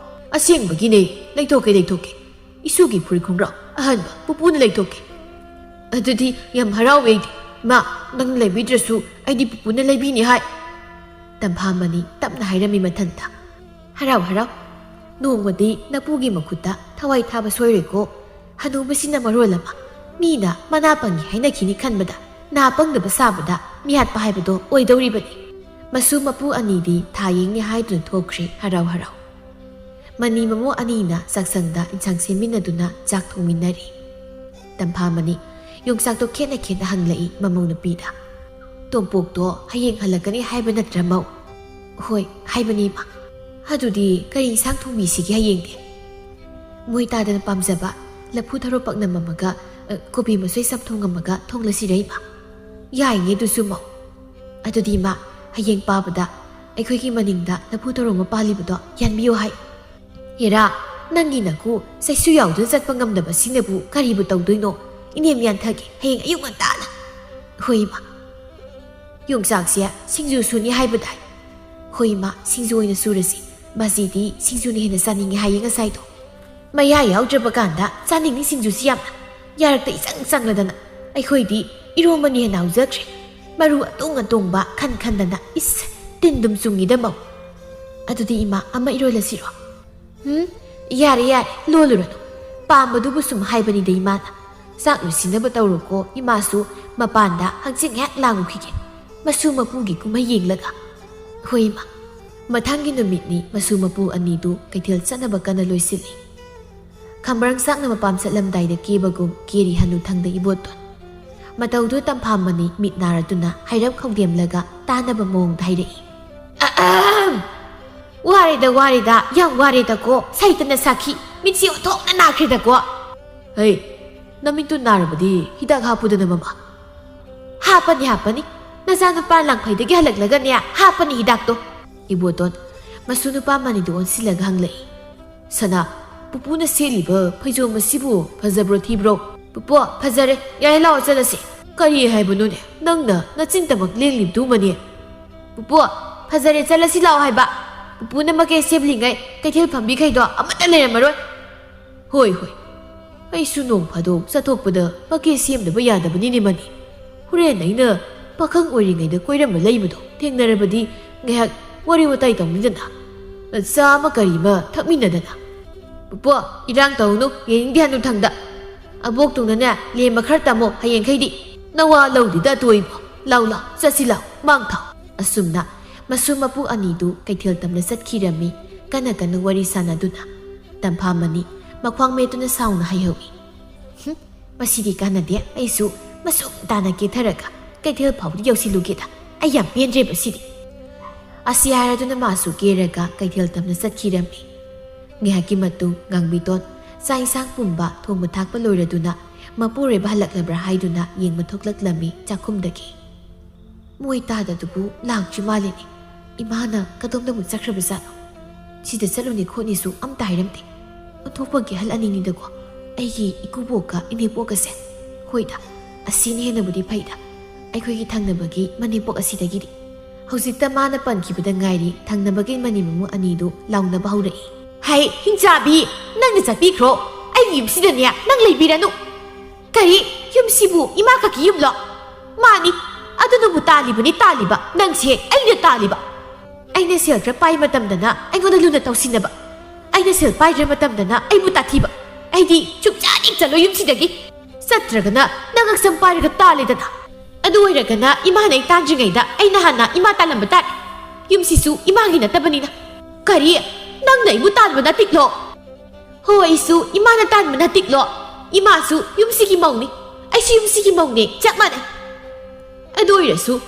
ꯑꯁꯦꯡꯕꯒꯤꯅꯦ꯫ ꯂꯩꯊꯣꯛꯀꯦ, ꯂꯩꯊꯣꯛꯀꯦ꯫ ꯏꯁꯨꯒꯤ ꯐꯨꯔꯤꯠ ꯈꯣꯡꯒ꯭ꯔꯥꯎ ꯑꯍꯟꯕ ꯄꯨꯄꯨꯅ ꯂꯩꯊꯣꯛꯀꯦ꯫ ꯑꯗꯨꯗꯤ ꯌꯥꯝ ꯍꯔꯥꯎꯋꯦ ꯑꯩꯗꯤ꯫ ꯏꯃꯥ, ꯅꯪ ꯂꯩꯕꯤꯗ꯭ꯔꯁꯨ ꯑꯩꯗꯤ ꯄꯨꯄꯨꯅ ꯂꯩꯕꯤꯅꯤ ꯍꯥꯏ꯫ ꯇꯝꯐꯥꯃꯅꯤ ꯇꯞꯅ ꯍꯥꯏꯔꯝꯃꯤ ꯃꯊꯟꯇ꯫ ꯍꯔꯥꯎ ꯍꯔꯥꯎ꯫ ꯅꯣꯡꯃꯗꯤ ꯅꯄꯨꯒꯤ ꯃꯈꯨꯠꯇ ꯊꯋꯥꯏ ꯊꯥꯕ ꯁꯣꯏꯔꯣꯏꯀꯣ꯫ ꯍꯅꯨꯕꯁꯤꯅ ꯃꯔꯣꯜ ꯑꯃ, ꯃꯤꯅ ꯃꯅꯥ ꯄꯪꯉꯤ ꯍꯥꯏꯅꯈꯤꯅꯤ ꯈꯟꯕꯗ, ꯅꯥ ꯄꯪꯗꯕ ꯁꯥꯕꯗ ꯃꯤꯍꯥꯠꯄ ꯍꯥꯏꯕꯗꯣ ꯑꯣꯏꯗꯧꯔꯤꯕꯅꯤ꯫ ꯃꯁꯨ ꯃꯄꯨ ꯑꯅꯤꯗꯤ ꯊꯥ ꯌꯦꯡꯅꯤ ꯍꯥꯏꯗꯨꯅ ꯊꯣꯛꯈ꯭ꯔꯦ ꯍꯔꯥꯎ ꯍꯔꯥꯎ꯫ ꯃꯅꯤ ꯃꯃꯧ ꯑꯅꯤꯅ ꯆꯥꯛꯁꯪꯗ ꯏꯟꯁꯥꯡ ꯁꯦꯝꯃꯤꯟꯅꯗꯨꯅ ꯆꯥꯛ ꯊꯣꯡꯃꯤꯟꯅꯔꯤ꯫ ꯇꯝꯐꯥꯃꯅꯤ ꯌꯣꯡꯆꯥꯛꯇꯣ ꯈꯦꯠꯅ ꯈꯦꯠꯅ ꯍꯪꯂꯛꯏ ꯃꯃꯧ ꯅꯨꯄꯤꯗ꯫ "ꯇꯣꯝꯄꯣꯛꯇꯣ ꯍꯌꯦꯡ ꯍꯜꯂꯛꯀꯅꯤ ꯍꯥꯏꯕ ꯅꯠꯇ꯭ꯔ ꯃꯧ?" "ꯍꯣꯏ, ꯍꯥꯏꯕꯅꯤ ꯏꯃꯥ꯫" "ꯑꯗꯨꯗꯤ ꯀꯔꯤ ꯏꯟꯁꯥꯡ ꯊꯣꯡꯕꯤꯁꯤꯒꯦ ꯍꯌꯦꯡꯗꯤ?" "ꯃꯣꯏ ꯇꯥꯗꯅ ꯄꯥꯝꯖꯕ ꯂꯐꯨ ꯊꯔꯣ ꯄꯥꯛꯅꯝ ꯑꯃꯒ, ꯑ, ꯀꯣꯕꯤ ꯃꯁꯣꯏ ꯆꯝꯊꯣꯡ ꯑꯃꯒ ꯊꯣꯡꯂꯁꯤꯔ ꯏꯃꯥ?" "ꯌꯥꯏꯅꯦ ꯑꯗꯨꯁꯨ ꯃꯧ꯫ ꯑꯗꯨꯗꯤ ꯏꯃꯥ, ꯍꯌꯦꯡ ꯄꯥꯕꯗ ꯑꯩꯈꯣꯏꯒꯤ ꯃꯅꯤꯡꯗ ꯂꯐꯨ ꯊꯔꯣ ꯑꯃ ꯄꯥꯜꯂꯤꯕꯗꯣ ꯌꯥꯟꯕꯤꯌꯨ ꯍꯥꯏ꯫" "ꯍꯦꯔꯥ, ꯅꯪꯒꯤ ꯅꯀꯨ ꯆꯩꯁꯨ ꯌꯥꯎꯗꯨꯅ ꯆꯠꯄ ꯉꯝꯗꯕꯁꯤꯅꯕꯨ ꯀꯔꯤꯕꯨ ꯇꯧꯗꯣꯏꯅꯣ? ꯏꯅꯦꯝ ꯌꯥꯟꯊꯒꯦ ꯍꯌꯦꯡ ꯑꯌꯨꯛ ꯉꯟꯇꯥꯅ꯫" "ꯍꯣꯏ ꯏꯃꯥ꯫" "ꯌꯣꯡꯆꯥꯛꯁꯦ ꯁꯤꯡꯖꯨ ꯁꯨꯅꯤ ꯍꯥꯏꯕ ꯇꯥꯏ꯫" "ꯍꯣꯏ ꯏꯃꯥ, ꯁꯤꯡꯖꯨ ꯑꯣꯏꯅ ꯁꯨꯔꯁꯤ꯫ ꯕꯥꯖꯤꯗꯤ ꯁꯤꯡꯖꯨꯅ ꯍꯦꯟꯅ ꯆꯥꯅꯤꯡꯉꯤ ꯍꯥꯏꯌꯦ ꯉꯁꯥꯏꯗꯣ꯫" "ꯃꯌꯥ ꯌꯥꯎꯗ꯭ꯔꯕ ꯀꯥꯟꯗ ꯆꯥꯅꯤꯡꯉꯤ ꯁꯤꯡꯖꯨꯁꯤ ꯌꯥꯝꯅ꯫ ꯌꯥꯔꯛꯇ ꯏꯆꯪ ꯆꯪꯂꯗꯅ꯫ ꯑꯩꯈꯣꯏꯗꯤ ꯏꯔꯣꯝꯕꯅ ꯍꯦꯟꯅ ꯍꯥꯎꯖꯈ꯭ꯔꯦ꯫ ꯃꯔꯨ ꯑꯇꯣꯡ ꯑꯇꯣꯡꯕ ꯈꯟ ꯈꯟꯗꯅ, ꯏꯁ, ꯇꯤꯟꯗꯨꯝ ꯆꯨꯡꯉꯤꯗ ꯃꯧ꯫ ꯑꯗꯨꯗꯤ ꯏꯃꯥ, ꯑꯃ ꯏꯔꯣꯜꯂꯁꯤꯔꯣ? ꯎꯝ, ꯌꯥꯔꯦ, ꯌꯥꯔꯦ, ꯂꯣꯜꯂꯨꯔꯅꯨ꯫ ꯄꯥꯝꯕꯗꯨꯕꯨ ꯁꯨꯝ ꯍꯥꯏꯕꯅꯤꯗ ꯏꯃꯥꯅ꯫ ꯆꯥꯛ ꯂꯣꯏꯁꯤꯟꯅꯕ ꯇꯧꯔꯣꯀꯣ, ꯏꯃꯥꯁꯨ ꯃꯄꯥꯟꯗ ꯍꯛꯆꯤꯡ ꯉꯥꯏꯍꯥꯛ ꯂꯥꯡꯉꯨꯈꯤꯒꯦ꯫ ꯃꯁꯨ ꯃꯄꯨꯒꯤ ꯀꯨꯝꯍꯩ ꯌꯦꯡꯂꯒ꯫ ꯍꯣꯏ ꯏꯃꯥ꯫ ꯃꯊꯪꯒꯤ ꯅꯨꯃꯤꯠꯅꯤ ꯃꯁꯨ ꯃꯄꯨ ꯑꯅꯤꯗꯨ ꯀꯩꯊꯦꯜ ꯆꯠꯅꯕ ꯀꯟꯅ ꯂꯣꯏꯁꯤꯜꯂꯤ꯫ ꯈꯝꯕ꯭ꯔꯪ ꯆꯥꯛꯅ ꯃꯄꯥꯝ ꯆꯠꯂꯝꯗꯥꯏꯗ ꯀꯦꯕꯒꯨꯝ ꯀꯦꯔꯤ ꯍꯅꯨꯊꯪꯗ ꯏꯕꯣꯇꯣꯟ꯫ ꯃꯇꯧꯗꯨ ꯇꯝꯐꯥ ꯃꯅꯤ ꯃꯤꯠ ꯅꯥꯔꯗꯨꯅ ꯍꯥꯏꯔꯞ ꯈꯧꯗꯦꯝꯂꯒ ꯇꯥꯅꯕ ꯃꯑꯣꯡꯗ ꯍꯥꯏꯔꯛꯏ꯫ ꯑꯍꯝ! ꯋꯥꯔꯦꯗ, ꯋꯥꯔꯦꯗ, ꯌꯥꯝ ꯋꯥꯔꯦꯗꯀꯣ, ꯁꯩꯇꯅ ꯁꯥꯈꯤ, ꯃꯤꯠꯁꯤ ꯑꯣꯟꯊꯣꯛꯅ ꯅꯥꯈ꯭ꯔꯦꯗꯀꯣ꯫ ꯍꯩ, ꯅꯃꯤꯠꯇꯨ ꯅꯥꯔꯕꯗꯤ ꯍꯤꯗꯥꯛ ꯍꯥꯞꯄꯨꯗꯅ ꯃꯃꯥ꯫ ꯍꯥꯞꯄꯅꯤ, ꯍꯥꯞꯄꯅꯤ, ꯅꯆꯥꯅꯨꯄꯥ ꯂꯥꯡꯐꯩꯗꯒꯤ ꯍꯜꯂꯛꯂꯒꯅꯦ ꯍꯥꯞꯄꯅꯤ ꯍꯤꯗꯥꯛꯇꯣ꯫ ꯏꯕꯣꯇꯣꯟ ꯃꯁꯨ ꯅꯨꯄꯥ ꯃꯅꯤꯗꯨ ꯑꯣꯟꯁꯤꯜꯂꯒ ꯍꯪꯂꯛꯏ꯫ ꯁꯅꯥ, ꯄꯨꯄꯨꯅ ꯁꯦꯠꯂꯤꯕ ꯐꯩꯖꯣꯝ ꯑꯁꯤꯕꯨ ꯐꯖꯕ꯭ꯔꯣ ꯊꯤꯕ꯭ꯔꯣ? ꯄꯨꯄꯨ, ꯐꯖꯔꯦ, ꯌꯥꯔꯦ, ꯂꯥꯛꯑꯣ ꯆꯠꯂꯁꯤ꯫ ꯀꯔꯤ ꯍꯥꯏꯕꯅꯣꯅꯦ ꯅꯪꯅ ꯅꯆꯤꯟꯇꯃꯛ ꯂꯦꯡꯂꯤꯕꯗꯨꯃꯅꯦ? ꯄꯨꯄꯨ, ꯐꯖꯔꯦ, ꯆꯠꯂꯁꯤ ꯂꯥꯛꯑꯣ ꯍꯥꯏꯕ꯫ ꯄꯨꯄꯨꯅ ꯃꯀꯩ ꯁꯦꯝꯂꯤꯉꯩ ꯀꯩꯊꯦꯜ ꯐꯝꯕꯤꯈꯩꯗꯣ ꯑꯃꯠꯇ ꯂꯩꯔꯝꯃꯔꯣꯏ꯫ ꯍꯣꯏ, ꯍꯣꯏ, ꯑꯩꯁꯨ ꯅꯣꯡ ꯐꯥꯗꯣꯛ ꯆꯠꯊꯣꯛꯄꯗ ꯃꯀꯩ ꯁꯦꯝꯗꯕ ꯌꯥꯗꯕꯅꯤꯅꯦ ꯃꯅꯤ꯫ ꯍꯣꯔꯦꯟ ꯑꯩꯅ ꯄꯥꯈꯪ ꯑꯣꯏꯔꯤꯉꯩꯗ ꯀꯣꯏꯔꯝꯕ ꯂꯩꯕꯗꯣ ꯊꯦꯡꯅꯔꯕꯗꯤ ꯉꯥꯏꯍꯥꯛ ꯋꯥꯔꯤ ꯋꯥꯇꯥꯏ ꯇꯧꯅꯤꯗꯅ, ꯆꯥ ꯑꯃ ꯀꯔꯤ ꯑꯃ ꯊꯛꯃꯤꯟꯅꯗꯅ꯫ ꯄꯨꯄꯨ, ꯏꯔꯥꯡ ꯇꯧꯅꯨ, ꯌꯦꯡꯅꯤꯡꯗꯦ ꯍꯅꯨꯊꯪꯗ꯫ ꯑꯕꯣꯛꯇꯨꯅꯅꯦ ꯂꯦꯝꯕ ꯈꯔ ꯇꯝꯃꯣ ꯍꯌꯦꯡꯈꯩꯗꯤ꯫ ꯅꯋꯥ ꯂꯧꯗꯦꯗ ꯑꯇꯣꯏꯕꯣ꯫ ꯂꯥꯎ, ꯂꯥꯎ, ꯆꯠꯁꯤ ꯂꯥꯎ, ꯃꯥꯡ ꯊꯥꯎ꯫ ꯑꯁꯨꯝꯅ ꯃꯁꯨ ꯃꯄꯨ ꯑꯅꯤꯗꯨ ꯀꯩꯊꯦꯜ ꯇꯝꯅ ꯆꯠꯈꯤꯔꯝꯃꯤ, ꯀꯟꯅ ꯀꯟꯅ ꯋꯥꯔꯤ ꯁꯥꯟꯅꯗꯨꯅ꯫ ꯇꯝꯐꯥ ꯃꯅꯤ ꯃꯈ꯭ꯋꯥꯡ ꯃꯦꯠꯇꯨꯅ ꯁꯥꯎꯅ ꯍꯥꯏꯍꯧꯏ꯫ "ꯍꯨꯝ, ꯃꯁꯤꯗꯤ ꯀꯥꯟꯅꯗꯦ, ꯑꯩꯁꯨ ꯃꯁꯨꯝ ꯇꯥꯅ ꯀꯦꯊꯔꯒ ꯀꯩꯊꯦꯜ ꯐꯥꯎꯕꯗ ꯌꯧꯁꯤꯜꯂꯨꯒꯦꯗ꯫ ꯑꯩ ꯌꯥꯝ ꯄꯦꯟꯗ꯭ꯔꯦꯕ ꯁꯤꯗꯤ꯫" ꯑꯁꯤ ꯍꯥꯏꯔꯗꯨꯅ ꯃꯥꯁꯨ ꯀꯦꯔꯒ ꯀꯩꯊꯦꯜ ꯇꯝꯅ ꯆꯠꯈꯤꯔꯝꯃꯤ꯫ ꯉꯥꯏꯍꯥꯛꯀꯤ ꯃꯇꯨꯡ ꯉꯥꯡꯕꯤꯇꯣꯟ ꯆꯥꯛ ꯏꯟꯁꯥꯡ ꯄꯨꯝꯕ ꯊꯣꯡꯕ ꯊꯥꯛꯄ ꯂꯣꯏꯔꯗꯨꯅ ꯃꯄꯨꯔꯣꯏꯕ ꯍꯜꯂꯛꯂꯕ꯭ꯔꯥ ꯍꯥꯏꯗꯨꯅ ꯌꯦꯡꯕ ꯊꯣꯛꯂꯛꯂꯝꯃꯤ ꯆꯥꯛꯈꯨꯝꯗꯒꯤ꯫ "ꯃꯣꯏ ꯇꯥꯗꯗꯨꯕꯨ ꯂꯥꯛꯇ꯭ꯔꯤ ꯃꯥꯜꯂꯦꯅꯦ꯫ ꯏꯃꯥꯅ ꯀꯗꯣꯝꯗ ꯑꯃꯨꯛ ꯆꯠꯈ꯭ꯔꯕꯖꯥꯠꯅꯣ? ꯁꯤꯗ ꯆꯠꯂꯨꯅꯤ ꯈꯣꯠꯅꯤꯁꯨ ꯑꯝꯇ ꯍꯥꯏꯔꯝꯗꯦ꯫ ꯑꯣꯟꯊꯣꯛꯄꯒꯤ ꯑꯍꯜ ꯑꯅꯤꯅꯤꯗꯀꯣ, ꯑꯩꯒꯤ ꯏꯀꯨꯕꯣꯛꯀ ꯏꯅꯦꯄꯣꯛꯀꯁꯦ꯫ ꯍꯣꯏꯗ, ꯑꯁꯤꯅ ꯍꯦꯟꯅꯕꯨꯗꯤ ꯐꯩꯗ, ꯑꯩꯈꯣꯏꯒꯤ ꯊꯪꯅꯕꯒꯤ ꯃꯅꯦꯝꯄꯣꯛ ꯑꯁꯤꯗꯒꯤꯗꯤ꯫" ꯍꯧꯖꯤꯛꯇ ꯃꯥꯅ ꯄꯟꯈꯤꯕꯗ ꯉꯥꯏꯔꯤ ꯊꯪꯅꯕꯒꯤ ꯃꯅꯦꯝ ꯃꯃꯧ ꯑꯅꯤꯗꯨ ꯂꯥꯎꯅꯕ ꯍꯧꯔꯛꯏ꯫ "ꯍꯩ, ꯍꯤꯡꯆꯥꯕꯤ, ꯅꯪꯅ ꯆꯠꯄꯤꯈ꯭ꯔꯣ꯫ ꯑꯩꯒꯤ ꯌꯨꯝꯁꯤꯗꯅꯦ ꯅꯪ ꯂꯩꯕꯤꯔꯅꯨ꯫ ꯀꯔꯤ? ꯌꯨꯝꯁꯤꯕꯨ ꯏꯃꯥ ꯈꯛꯀꯤ ꯌꯨꯝꯂꯣ? ꯃꯥꯅꯤ, ꯑꯗꯨꯅꯕꯨ ꯇꯥꯜꯂꯤꯕꯅꯤ ꯇꯥꯜꯂꯤꯕ, ꯅꯪꯁꯦ ꯑꯩꯅ ꯇꯥꯜꯂꯤꯕ꯫ ꯑꯩꯅ ꯁꯦꯜ ꯈꯔ ꯄꯥꯏ ꯃꯇꯝꯗꯅ ꯑꯩꯉꯣꯟꯗ ꯂꯨꯅ ꯇꯧꯁꯤꯟꯅꯕ, ꯑꯩꯅ ꯁꯦꯜ ꯄꯥꯏꯗ꯭ꯔ ꯃꯇꯝꯗꯅ ꯑꯩꯕꯨ ꯇꯥꯊꯤꯕ꯫ ꯑꯩꯗꯤ ꯁꯨꯡꯆꯠ ꯍꯦꯛ ꯆꯠꯂꯣꯏ ꯌꯨꯝꯁꯤꯗꯒꯤ꯫ ꯆꯠꯇ꯭ꯔꯒꯅ ꯅꯪ ꯍꯛꯁꯝ ꯄꯥꯏꯔꯒ ꯇꯥꯜꯂꯦꯗꯅ꯫ ꯑꯗꯨ ꯑꯣꯏꯔꯒꯅ ꯏꯃꯥꯅ ꯑꯩ ꯇꯥꯟꯗ꯭ꯔꯤꯉꯩꯗ ꯑꯩꯅ ꯍꯥꯟꯅ ꯏꯃꯥ ꯇꯥꯜꯂꯝꯕ ꯇꯥꯔꯦ꯫ ꯌꯨꯝꯁꯤꯁꯨ ꯏꯃꯥꯒꯤ ꯅꯠꯇꯕꯅꯤꯅ꯫ ꯀꯔꯤ? ꯅꯪꯅ ꯑꯩꯕꯨ ꯇꯥꯟꯕ ꯅꯠꯇꯤꯛꯂꯣ? ꯍꯣ, ꯑꯩꯁꯨ ꯏꯃꯥꯅ ꯇꯥꯟꯕ ꯅꯠꯇꯤꯛꯂꯣ? ꯏꯃꯥꯁꯨ ꯌꯨꯝꯁꯤꯒꯤ ꯃꯧꯅꯤ, ꯑꯩꯁꯨ ꯌꯨꯝꯁꯤꯒꯤ ꯃꯧꯅꯦ, ꯆꯞ ꯃꯥꯟꯅꯩ꯫ ꯑꯗꯨ ꯑꯣꯏꯔꯁꯨ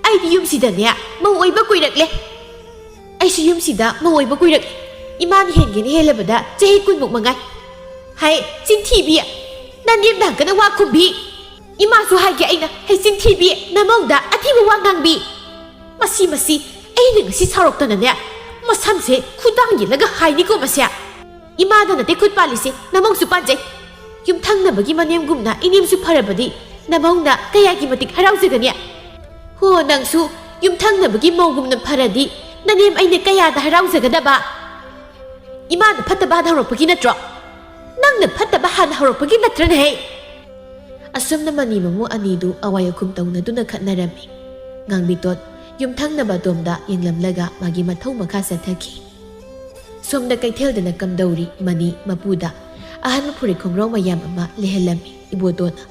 ꯑꯩꯗꯤ ꯌꯨꯝꯁꯤꯗꯅꯦ ꯃꯧ ꯑꯣꯏꯕ ꯀꯨꯏꯔꯛꯂꯦ꯫ ꯑꯩꯁꯨ ꯌꯨꯝꯁꯤꯗ ꯃꯧ ꯑꯣꯏꯕ ꯀꯨꯏꯔꯛꯂꯦ꯫ ꯏꯃꯥꯅ ꯍꯦꯟꯒꯦꯅ ꯍꯦꯜꯂꯕꯗ ꯆꯍꯤ ꯀꯨꯟꯃꯨꯛ ꯃꯉꯥꯏ꯫ ꯍꯥꯏ, ꯆꯤꯟꯊꯤꯕꯤ! ꯅꯪ ꯅꯦꯝꯗ ꯍꯪꯀꯅ ꯋꯥ ꯈꯨꯝꯕꯤ! ꯏꯃꯥꯁꯨ ꯍꯥꯏꯒꯦ ꯑꯩꯅ, ꯍꯩ ꯆꯤꯟꯊꯤꯕꯤ! ꯅꯃꯧꯗ ꯑꯊꯤꯕ ꯋꯥ ꯉꯥꯡꯕꯤ! ꯃꯁꯤ, ꯃꯁꯤ, ꯑꯩꯅ ꯉꯁꯤ ꯁꯥꯎꯔꯛꯇꯅꯅꯦ, ꯃꯁꯝꯁꯦ ꯈꯨꯗꯥꯡ ꯌꯦꯠꯂꯒ ꯍꯥꯏꯅꯤꯀꯣ ꯃꯁꯦ꯫ ꯏꯃꯥꯗ ꯅꯠꯇꯦ ꯈꯨꯠ ꯄꯥꯜꯂꯤꯁꯦ, ꯅꯃꯧꯁꯨ ꯄꯥꯟꯖꯩ꯫ ꯌꯨꯝꯊꯪꯅꯕꯒꯤ ꯃꯅꯦꯝꯒꯨꯝꯅ ꯏꯅꯦꯝꯁꯨ ꯐꯔꯕꯗꯤ ꯅꯃꯧꯅ ꯀꯌꯥꯒꯤ ꯃꯇꯤꯛ ꯍꯔꯥꯎꯖꯒꯅꯤ? ꯍꯣ, ꯅꯪꯁꯨ ꯌꯨꯝꯊꯪꯅꯕꯒꯤ ꯃꯧꯒꯨꯝꯅ ꯐꯔꯗꯤ ꯅꯅꯦꯝ ꯑꯩꯅ ꯀꯌꯥꯗ ꯍꯔꯥꯎꯖꯒꯗꯕ? ꯏꯃꯥꯅ ꯐꯠꯇꯕ ꯍꯥꯟꯅ ꯍꯧꯔꯛꯄꯒꯤ ꯅꯠꯇ꯭ꯔꯣ? ꯅꯪꯅ ꯐꯠꯇꯕ ꯍꯥꯟꯅ ꯍꯧꯔꯛꯄꯒꯤ ꯅꯠꯇ꯭ꯔꯅꯦꯍꯦ? ꯑꯁꯨꯝꯅ ꯃꯅꯤ ꯃꯃꯨ ꯑꯅꯤꯗꯨ ꯑꯋꯥꯏ ꯑꯈꯨꯝ ꯇꯧꯅꯗꯨꯅ ꯈꯠꯅꯔꯝꯃꯤ꯫ ꯉꯥꯡꯕꯤꯇꯣꯟ ꯌꯨꯝꯊꯪꯅꯕ ꯑꯗꯣꯝꯗ ꯌꯦꯡꯂꯝꯂꯒ ꯃꯥꯒꯤ ꯃꯊꯧ ꯃꯈꯥ ꯆꯠꯊꯈꯤ꯫ ꯁꯣꯝꯗ ꯀꯩꯊꯦꯜꯗꯅ ꯀꯝꯗꯧꯔꯤ ꯃꯅꯤ ꯃꯄꯨꯗ ꯑꯍꯟꯕ ꯐꯨꯔꯤꯠ ꯈꯣꯡꯒ꯭ꯔꯥꯎ ꯃꯌꯥꯝ ꯑꯃ ꯂꯩꯍꯜꯂꯝꯃꯤ ꯏꯕꯣꯇꯣꯟꯅ꯫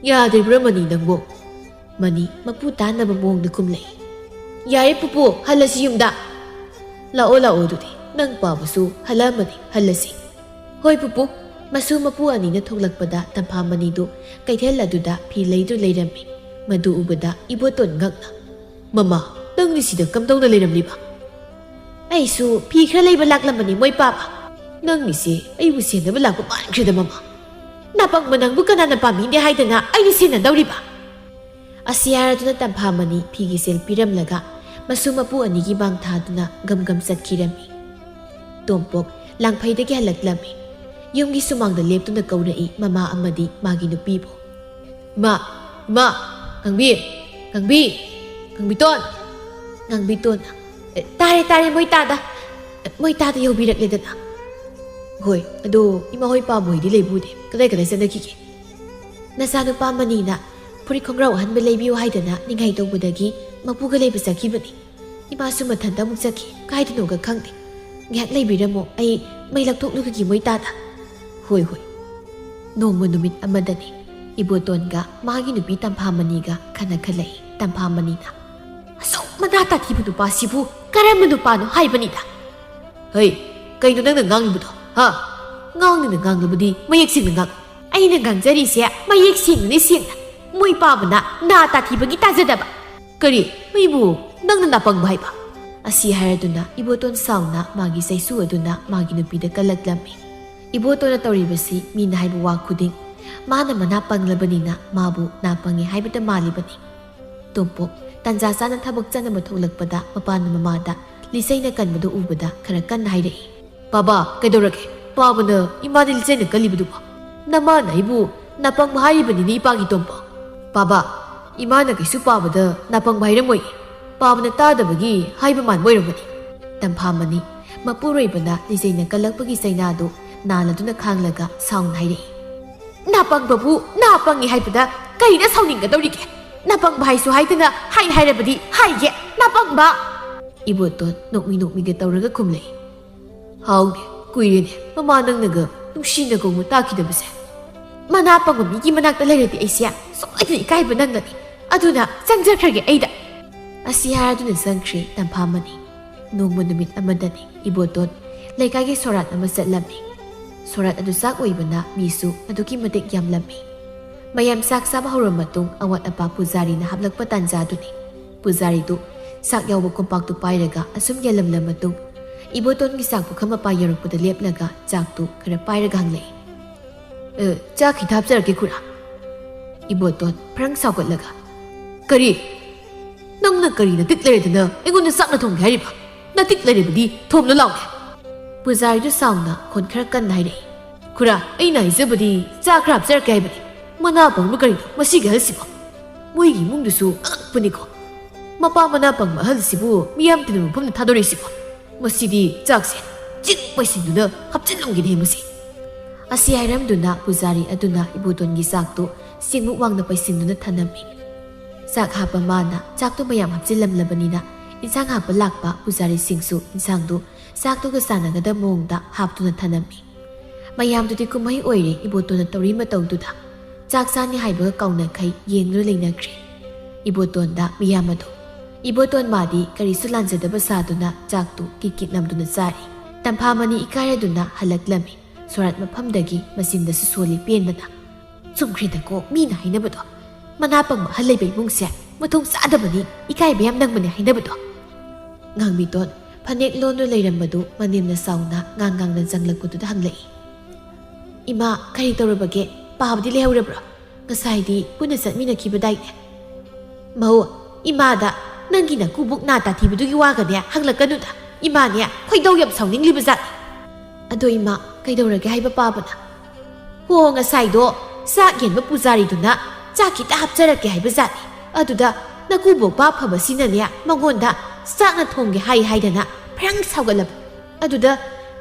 "ꯌꯥꯗ꯭ꯔꯤꯕ꯭ꯔꯥ ꯃꯅꯤ ꯅꯪꯕꯣ?" ꯃꯅꯤ ꯃꯄꯨ ꯇꯥꯟꯅꯕ ꯃꯑꯣꯡꯗ ꯈꯨꯝꯂꯛꯏ꯫ "ꯌꯥꯔꯦ ꯄꯨꯄꯨ, ꯍꯜꯂꯁꯤ ꯌꯨꯝꯗ꯫ ꯂꯥꯛꯑꯣ, ꯂꯥꯛꯑꯣ, ꯑꯗꯨꯗꯤ ꯅꯪ ꯄꯥꯕꯁꯨ ꯍꯜꯂꯛꯑꯃꯅꯤ, ꯍꯜꯂꯁꯤ꯫" "ꯍꯣꯏ ꯄꯨꯄꯨ꯫" ꯃꯁꯨ ꯃꯄꯨ ꯑꯅꯤꯅ ꯊꯣꯛꯂꯛꯄꯗ ꯇꯝꯐꯥ ꯃꯅꯤꯗꯨ ꯀꯩꯊꯦꯜ ꯑꯗꯨꯗ ꯐꯤ ꯂꯩꯗꯨꯅ ꯂꯩꯔꯝꯃꯤ꯫ ꯃꯗꯨ ꯎꯕꯗ ꯏꯕꯣꯇꯣꯟ ꯉꯛꯅ, "ꯃꯃꯥ, ꯅꯪꯗꯤ ꯁꯤꯗ ꯀꯝꯗꯧꯅ ꯂꯩꯔꯝꯂꯤꯕ?" "ꯑꯩꯁꯨ ꯐꯤ ꯈꯔ ꯂꯩꯕ ꯂꯥꯛꯂꯝꯕꯅꯤ ꯃꯣꯏ ꯄꯥꯕ꯫" "ꯅꯪꯒꯤꯁꯦ ꯑꯩꯕꯨ ꯁꯦꯟꯅꯕ ꯂꯥꯛꯄ ꯃꯥꯟꯈ꯭ꯔꯦꯗ ꯃꯃꯥ꯫ ꯅꯥꯄꯪꯕ ꯅꯪꯕꯨ ꯀꯅꯥꯅ ꯄꯥꯝꯕꯤꯅꯦ ꯍꯥꯏꯗꯅ ꯑꯩꯅ ꯁꯦꯟꯅꯗꯧꯔꯤꯕ?" ꯑꯁꯤ ꯍꯥꯏꯔꯗꯨꯅ ꯇꯝꯐꯥ ꯃꯅꯤ ꯐꯤꯒꯤ ꯁꯦꯜ ꯄꯤꯔꯝꯂꯒ ꯃꯁꯨ ꯃꯄꯨ ꯑꯅꯤꯒꯤ ꯃꯥꯡ ꯊꯥꯗꯨꯅ ꯒꯝ ꯒꯝ ꯆꯠꯈꯤꯔꯝꯃꯤ꯫ ꯇꯣꯝꯄꯣꯛ ꯂꯥꯡꯐꯩꯗꯒꯤ ꯍꯜꯂꯛꯂꯝꯃꯤ꯫ ꯌꯨꯝꯒꯤ ꯁꯨꯃꯥꯡꯗ ꯂꯦꯞꯇꯨꯅ ꯀꯧꯔꯛꯏ ꯃꯃꯥ ꯑꯃꯗꯤ ꯃꯥꯒꯤ ꯅꯨꯄꯤꯕꯨ꯫ "ꯏꯃꯥ, ꯏꯃꯥ, ꯉꯥꯡꯕꯤ, ꯉꯥꯡꯕꯤ, ꯉꯥꯡꯕꯤꯇꯣꯟ, ꯉꯥꯡꯕꯤꯇꯣꯟ꯫ ꯑꯦ, ꯇꯥꯔꯦ, ꯇꯥꯔꯦ, ꯃꯣꯏ ꯇꯥꯗ, ꯃꯣꯏ ꯇꯥꯗ ꯌꯧꯕꯤꯔꯛꯂꯦꯗꯅ꯫ ꯍꯣꯏ, ꯑꯗꯣ ꯏꯃꯥ ꯍꯣꯏ ꯄꯥꯕ ꯍꯣꯏꯗꯤ ꯂꯩꯕꯨꯗꯦ, ꯀꯗꯥꯏ ꯀꯗꯥꯏ ꯆꯠꯅꯈꯤꯒꯦ?" "ꯅꯆꯥꯅꯨꯄꯥ ꯃꯅꯤꯅ ꯐꯨꯔꯤꯠ ꯈꯣꯡꯒ꯭ꯔꯥꯎ ꯑꯍꯟꯕ ꯂꯩꯕꯤꯌꯨ ꯍꯥꯏꯗꯅ ꯅꯤꯡꯉꯥꯏ ꯇꯧꯕꯗꯒꯤ ꯃꯄꯨꯒ ꯂꯩꯕ ꯆꯠꯈꯤꯕꯅꯤ꯫ ꯏꯃꯥꯁꯨ ꯃꯊꯟꯇ ꯑꯃꯨꯛ ꯆꯠꯈꯤ꯫ ꯀꯥꯏꯗꯅꯣꯒ ꯈꯪꯗꯦ꯫ ꯉꯥꯏꯍꯥꯛ ꯂꯩꯕꯤꯔꯝꯃꯣ, ꯑꯩ ꯃꯩ ꯂꯧꯊꯣꯛꯂꯨꯈꯤꯒꯦ ꯃꯣꯏ ꯇꯥꯗ꯫" "ꯍꯣꯏ, ꯍꯣꯏ꯫" ꯅꯣꯡꯃ ꯅꯨꯃꯤꯠ ꯑꯃꯗꯅꯤ ꯏꯕꯣꯇꯣꯟꯒ ꯃꯥꯒꯤ ꯅꯨꯄꯤ ꯇꯝꯐꯥꯃꯅꯤꯒ ꯈꯟꯅ ꯈꯜꯂꯛꯏ꯫ ꯇꯝꯐꯥꯃꯅꯤꯅ, "ꯑꯁꯨꯛ ꯃꯅꯥ ꯇꯥꯊꯤꯕ ꯅꯨꯄꯥꯁꯤꯕꯨ ꯀꯔꯝꯕ ꯅꯨꯄꯥꯅꯣ ꯍꯥꯏꯕꯅꯤꯗ?" "ꯍꯩ, ꯀꯩꯅꯣ ꯅꯪꯅ ꯉꯥꯡꯂꯤꯕꯗꯣ, ꯍꯥ? ꯉꯥꯡꯅꯤꯡꯅ ꯉꯥꯡꯂꯕꯗꯤ ꯃꯌꯦꯛ ꯁꯦꯡꯅ ꯉꯥꯡ꯫" "ꯑꯩꯅ ꯉꯥꯡꯖꯔꯤꯁꯦ ꯃꯌꯦꯛ ꯁꯦꯡꯅꯅꯤ, ꯁꯦꯡꯅ꯫ ꯃꯣꯏ ꯄꯥꯕꯅ ꯅꯥ ꯇꯥꯊꯤꯕꯒꯤ ꯇꯥꯖꯗꯕ꯫" "ꯀꯔꯤ? ꯑꯩꯕꯨ ꯅꯪꯅ ꯅꯥꯄꯪꯕ ꯍꯥꯏꯕ?" ꯑꯁꯤ ꯍꯥꯏꯔꯗꯨꯅ ꯏꯕꯣꯇꯣꯟ ꯁꯥꯎꯅ ꯃꯥꯒꯤ ꯆꯩꯁꯨ ꯑꯗꯨꯅ ꯃꯥꯒꯤ ꯅꯨꯄꯤꯗ ꯀꯜꯂꯛꯂꯝꯃꯤ꯫ ꯏꯕꯣꯇꯣꯟꯅ ꯇꯧꯔꯤꯕꯁꯤ ꯃꯤꯅ ꯍꯥꯏꯕ ꯋꯥ ꯈꯨꯗꯤꯡ ꯃꯥꯅ ꯃꯅꯥ ꯄꯪꯂꯕꯅꯤꯅ ꯃꯥꯕꯨ ꯅꯥ ꯄꯪꯉꯦ ꯍꯥꯏꯕꯇ ꯃꯥꯜꯂꯤꯕꯅꯤ꯫ ꯇꯣꯝꯄꯣꯛ ꯇꯟꯖꯥ ꯆꯥꯅ ꯊꯕꯛ ꯆꯠꯅꯕ ꯊꯣꯛꯂꯛꯄꯗ ꯃꯄꯥꯅ ꯃꯃꯥꯗ ꯂꯤꯆꯩꯅ ꯀꯟꯕꯗꯨ ꯎꯕꯗ ꯈꯔ ꯀꯟꯅ ꯍꯥꯏꯔꯛꯏ꯫ "ꯄꯥꯕ, ꯀꯩꯗꯧꯔꯒꯦ? ꯄꯥꯕꯅ ꯏꯃꯥꯗ ꯂꯤꯆꯩꯅ ꯀꯜꯂꯤꯕꯗꯨꯕꯣ? ꯅꯃꯥꯅ ꯑꯩꯕꯨ ꯅꯥꯄꯪꯕ ꯍꯥꯏꯔꯤꯕꯅꯤꯅꯦ ꯏꯄꯥꯒꯤ ꯇꯣꯝꯄꯣꯛ꯫ ꯄꯥꯕ, ꯏꯃꯥꯅ ꯀꯩꯁꯨ ꯄꯥꯕꯗ ꯅꯥꯄꯪꯕ ꯍꯥꯏꯔꯝꯃꯣꯏ꯫ ꯄꯥꯕꯅ ꯇꯥꯗꯕꯒꯤ ꯍꯥꯏꯕ ꯃꯥꯟꯕ ꯑꯣꯏꯔꯝꯒꯅꯤ꯫" ꯇꯝꯐꯥꯃꯅꯤ ꯃꯄꯨꯔꯣꯏꯕꯅ ꯂꯤꯆꯩꯅ ꯀꯜꯂꯛꯄꯒꯤ ꯆꯩꯅꯥꯗꯨ ꯅꯥꯜꯂꯗꯨꯅ ꯈꯥꯡꯂꯒ ꯁꯥꯎꯅ ꯍꯥꯏꯔꯛꯏ꯫ "ꯅꯥꯄꯪꯕꯕꯨ ꯅꯥ ꯄꯪꯉꯤ ꯍꯥꯏꯕꯗ ꯀꯩꯗ ꯁꯥꯎꯅꯤꯡꯒꯗꯧꯔꯤꯒꯦ? ꯅꯥꯄꯪꯕ ꯍꯥꯏꯁꯨ ꯍꯥꯏꯗꯅ ꯍꯥꯏ ꯍꯥꯏꯔꯕꯗꯤ ꯍꯥꯏꯒꯦ, ꯅꯥꯄꯪꯕ!" ꯏꯕꯣꯇꯣꯟ ꯅꯣꯛꯃꯤ ꯅꯣꯛꯃꯤꯒ ꯇꯧꯔꯒ ꯈꯨꯝꯂꯛꯏ꯫ "ꯍꯥꯎꯅꯦ, ꯀꯨꯏꯔꯦꯅꯦ ꯃꯃꯥ ꯅꯪꯅꯒ ꯅꯨꯡꯁꯤꯅ ꯀꯧꯕ ꯇꯥꯈꯤꯗꯕꯁꯦ꯫ ꯃꯅꯥ ꯄꯪꯕ ꯃꯤꯒꯤ ꯃꯅꯥꯛꯇ ꯂꯩꯔꯗꯤ ꯑꯩꯁꯦ ꯁꯣꯏꯗꯅ ꯏꯀꯥꯏꯕ ꯅꯪꯒꯅꯤ꯫ ꯑꯗꯨꯅ ꯆꯪꯖꯈ꯭ꯔꯒꯦ ꯑꯩꯗ꯫" ꯑꯁꯤ ꯍꯥꯏꯔꯗꯨꯅ ꯆꯪꯈ꯭ꯔꯦ ꯇꯝꯐꯥꯃꯅꯤ꯫ ꯅꯣꯡꯃ ꯅꯨꯃꯤꯠ ꯑꯃꯗꯅꯤ ꯏꯕꯣꯇꯣꯟ ꯂꯩꯀꯥꯏꯒꯤ ꯁꯣꯔꯥꯠ ꯑꯃ ꯆꯠꯂꯝꯃꯤ꯫ ꯁꯣꯔꯥꯠ ꯑꯗꯨ ꯆꯥꯛ ꯑꯣꯏꯕꯅ ꯃꯤꯁꯨ ꯑꯗꯨꯛꯀꯤ ꯃꯇꯤꯛ ꯌꯥꯝꯂꯝꯃꯤ꯫ ꯃꯌꯥꯝ ꯆꯥꯛ ꯆꯥꯕ ꯍꯧꯔꯕ ꯃꯇꯨꯡ ꯑꯋꯥꯠ ꯑꯄꯥ ꯄꯨꯖꯥꯔꯤꯅ ꯍꯥꯞꯂꯛꯄ ꯇꯥꯟꯖꯥꯗꯨꯅꯤ꯫ ꯄꯨꯖꯥꯔꯤꯗꯨ ꯆꯥꯛ ꯌꯥꯎꯕ ꯀꯣꯝꯄꯥꯛꯇꯨ ꯄꯥꯏꯔꯒ ꯑꯁꯨꯝ ꯌꯦꯡꯂꯝꯂ ꯃꯇꯨꯡ ꯏꯕꯣꯇꯣꯟꯒꯤ ꯆꯥꯛ ꯄꯨꯈꯝ ꯃꯄꯥ ꯌꯧꯔꯛꯄꯗ ꯂꯦꯞꯂꯒ ꯆꯥꯛꯇꯨ ꯈꯔ ꯄꯥꯏꯔꯒ ꯍꯪꯂꯛꯏ꯫ "ꯑ, ꯆꯥꯛ ꯈꯤꯇ ꯍꯥꯞꯆꯔꯛꯀꯦ ꯈꯨꯔꯥ꯫" ꯏꯕꯣꯇꯣꯟ ꯐ꯭ꯔꯪ ꯁꯥꯎꯒꯠꯂꯒ, "ꯀꯔꯤ? ꯅꯪꯅ ꯀꯔꯤ ꯅꯇꯤꯛ ꯂꯩꯔꯗꯅ ꯑꯩꯉꯣꯟꯗ ꯆꯥꯛꯅ ꯊꯣꯡꯒꯦ ꯍꯥꯏꯔꯤꯕ? ꯅꯇꯤꯛ ꯂꯩꯔꯕꯗꯤ ꯊꯣꯡꯂꯨ ꯂꯥꯎꯅꯦ꯫" ꯄꯨꯖꯥꯔꯤꯗꯨ ꯁꯥꯎꯅ ꯈꯣꯟ ꯈꯔ ꯀꯟꯅ ꯍꯥꯏꯔꯛꯏ꯫ "ꯈꯨꯔꯥ, ꯑꯩꯅ ꯍꯥꯏꯖꯕꯗꯤ ꯆꯥꯛ ꯈꯔ ꯍꯥꯞꯆꯔꯛꯀꯦ ꯍꯥꯏꯕꯅꯤ꯫ ꯃꯅꯥ ꯄꯪꯕ ꯀꯔꯤꯅꯣ ꯃꯁꯤꯒꯤ ꯑꯍꯜꯁꯤꯕꯣ? ꯃꯣꯏꯒꯤ ꯏꯃꯨꯡꯗꯨꯁꯨ ꯑꯉꯛꯄꯅꯤꯀꯣ꯫ ꯃꯄꯥ ꯃꯅꯥ ꯄꯪꯕ ꯑꯍꯜꯁꯤꯕꯨ ꯃꯤꯌꯥꯝ ꯇꯤꯟꯕ ꯃꯐꯝꯗ ꯊꯥꯗꯣꯔꯛꯏꯁꯤꯕꯣ? ꯃꯁꯤꯗꯤ ꯆꯥꯛꯁꯦ ꯆꯤꯛ ꯄꯩꯁꯤꯟꯗꯨꯅ ꯍꯥꯞꯆꯤꯜꯂꯝꯒꯦꯅꯦ ꯃꯁꯤ꯫" ꯑꯁꯤ ꯍꯥꯏꯔꯝꯗꯨꯅ ꯄꯨꯖꯥꯔꯤ ꯑꯗꯨꯅ ꯏꯕꯣꯇꯣꯟꯒꯤ ꯆꯥꯛꯇꯨ ꯁꯤꯡꯃꯨꯛ ꯋꯥꯡꯅ ꯄꯩꯁꯤꯟꯗꯨꯅ ꯊꯅꯝꯃꯤ꯫ ꯆꯥꯛ ꯍꯥꯞꯄ ꯃꯥꯅ ꯆꯥꯛꯇꯨ ꯃꯌꯥꯝ ꯍꯥꯞꯆꯤꯜꯂꯝꯂꯕꯅꯤꯅ, ꯏꯟꯁꯥꯡ ꯍꯥꯞꯄ ꯂꯥꯛꯄ ꯄꯨꯖꯥꯔꯤꯁꯤꯡꯁꯨ ꯏꯟꯁꯥꯡꯗꯨ ꯆꯥꯛꯇꯨꯒ ꯆꯥꯟꯅꯒꯗꯕ ꯃꯑꯣꯡꯗ ꯍꯥꯞꯇꯨꯅ ꯊꯅꯝꯃꯤ꯫ ꯃꯌꯥꯝꯗꯨꯗꯤ ꯀꯨꯝꯍꯩ ꯑꯣꯏꯔꯦ ꯏꯕꯣꯇꯣꯟꯅ ꯇꯧꯔꯤ ꯃꯇꯧꯗꯨꯗ ꯆꯥꯛ ꯆꯥꯅꯤ ꯍꯥꯏꯕꯒ ꯀꯥꯎꯅꯈꯩ ꯌꯦꯡꯗꯨꯅ ꯂꯩꯅꯈ꯭ꯔꯦ꯫ ꯏꯕꯣꯇꯣꯟꯗ ꯃꯤꯌꯥꯝ ꯑꯗꯨ, ꯏꯕꯣꯇꯣꯟ ꯃꯥꯗꯤ ꯀꯔꯤꯁꯨ ꯂꯥꯟꯖꯗꯕ ꯁꯥꯗꯨꯅ ꯆꯥꯛꯇꯨ ꯀꯤꯠ ꯀꯤꯠ ꯅꯝꯗꯨꯅ ꯆꯥꯔꯤ꯫ ꯇꯝꯐꯥꯃꯅꯤ ꯏꯀꯥꯏꯔꯗꯨꯅ ꯍꯜꯂꯛꯂꯝꯃꯤ꯫ ꯁꯣꯔꯥꯠ ꯃꯐꯝꯗꯒꯤ ꯃꯆꯤꯟꯗꯁꯨ ꯁꯣꯜꯂꯤ ꯄꯦꯟꯕꯅ꯫ "ꯆꯨꯝꯈ꯭ꯔꯦꯗꯀꯣ ꯃꯤꯅ ꯍꯥꯏꯅꯕꯗꯣ, ꯃꯅꯥ ꯄꯪꯕ ꯑꯍꯜ ꯂꯩꯕ ꯏꯃꯨꯡꯁꯦ ꯃꯊꯣꯡ ꯆꯥꯗꯕꯅꯤ, ꯏꯀꯥꯏꯕ ꯌꯥꯝ ꯅꯪꯕꯅꯤ ꯍꯥꯏꯅꯕꯗꯣ"꯫ ꯉꯥꯡꯃꯤꯇꯣꯟ ꯐꯅꯦꯛ ꯂꯣꯟꯗꯨꯅ ꯂꯩꯔꯝꯕꯗꯨ ꯃꯅꯦꯝꯅ ꯆꯥꯎꯅ ꯉꯥꯡ ꯉꯥꯡꯅ ꯆꯪꯂꯛꯄꯗꯨꯗ ꯍꯪꯂꯛꯏ꯫ "ꯏꯃꯥ, ꯀꯔꯤ ꯇꯧꯔꯕꯒꯦ? ꯄꯥꯕꯗꯤ ꯂꯩꯍꯧꯔꯕ꯭ꯔꯣ? ꯉꯁꯥꯏꯗꯤ ꯄꯨꯟꯅ ꯆꯠꯃꯤꯟꯅꯈꯤꯕꯗꯥꯏꯅꯦ?" "ꯃꯧ, ꯏꯃꯥꯗ ꯅꯪꯒꯤ ꯅꯀꯨꯕꯣꯛ ꯅꯥ ꯇꯥꯊꯤꯕꯗꯨꯒꯤ ꯋꯥꯒꯅꯦ ꯍꯪꯂꯛꯀꯅꯨꯗ꯫ ꯏꯃꯥꯅꯦ ꯈꯣꯏꯗꯧ ꯌꯥꯝ ꯁꯥꯎꯅꯤꯡꯂꯤꯕꯖꯥꯠꯅꯤ"꯫ "ꯑꯗꯣ ꯏꯃꯥ, ꯀꯩꯗꯧꯔꯒꯦ ꯍꯥꯏꯕ ꯄꯥꯕꯅ?" "ꯍꯣ, ꯉꯁꯥꯏꯗꯣ ꯆꯥꯛ ꯌꯦꯟꯕ ꯄꯨꯖꯥꯔꯤꯗꯨꯅ ꯆꯥꯛ ꯈꯤꯇ ꯍꯥꯞꯆꯔꯛꯀꯦ ꯍꯥꯏꯕꯖꯥꯠꯅꯤ꯫ ꯑꯗꯨꯗ ꯅꯀꯨꯕꯣꯛ ꯄꯥ ꯐꯕꯁꯤꯅꯅꯦ ꯃꯉꯣꯟꯗ ꯆꯥꯛꯅ ꯊꯣꯡꯒꯦ ꯍꯥꯏ ꯍꯥꯏꯗꯅ ꯐ꯭ꯔꯪ ꯁꯥꯎꯒꯠꯂꯕ꯫ ꯑꯗꯨꯗ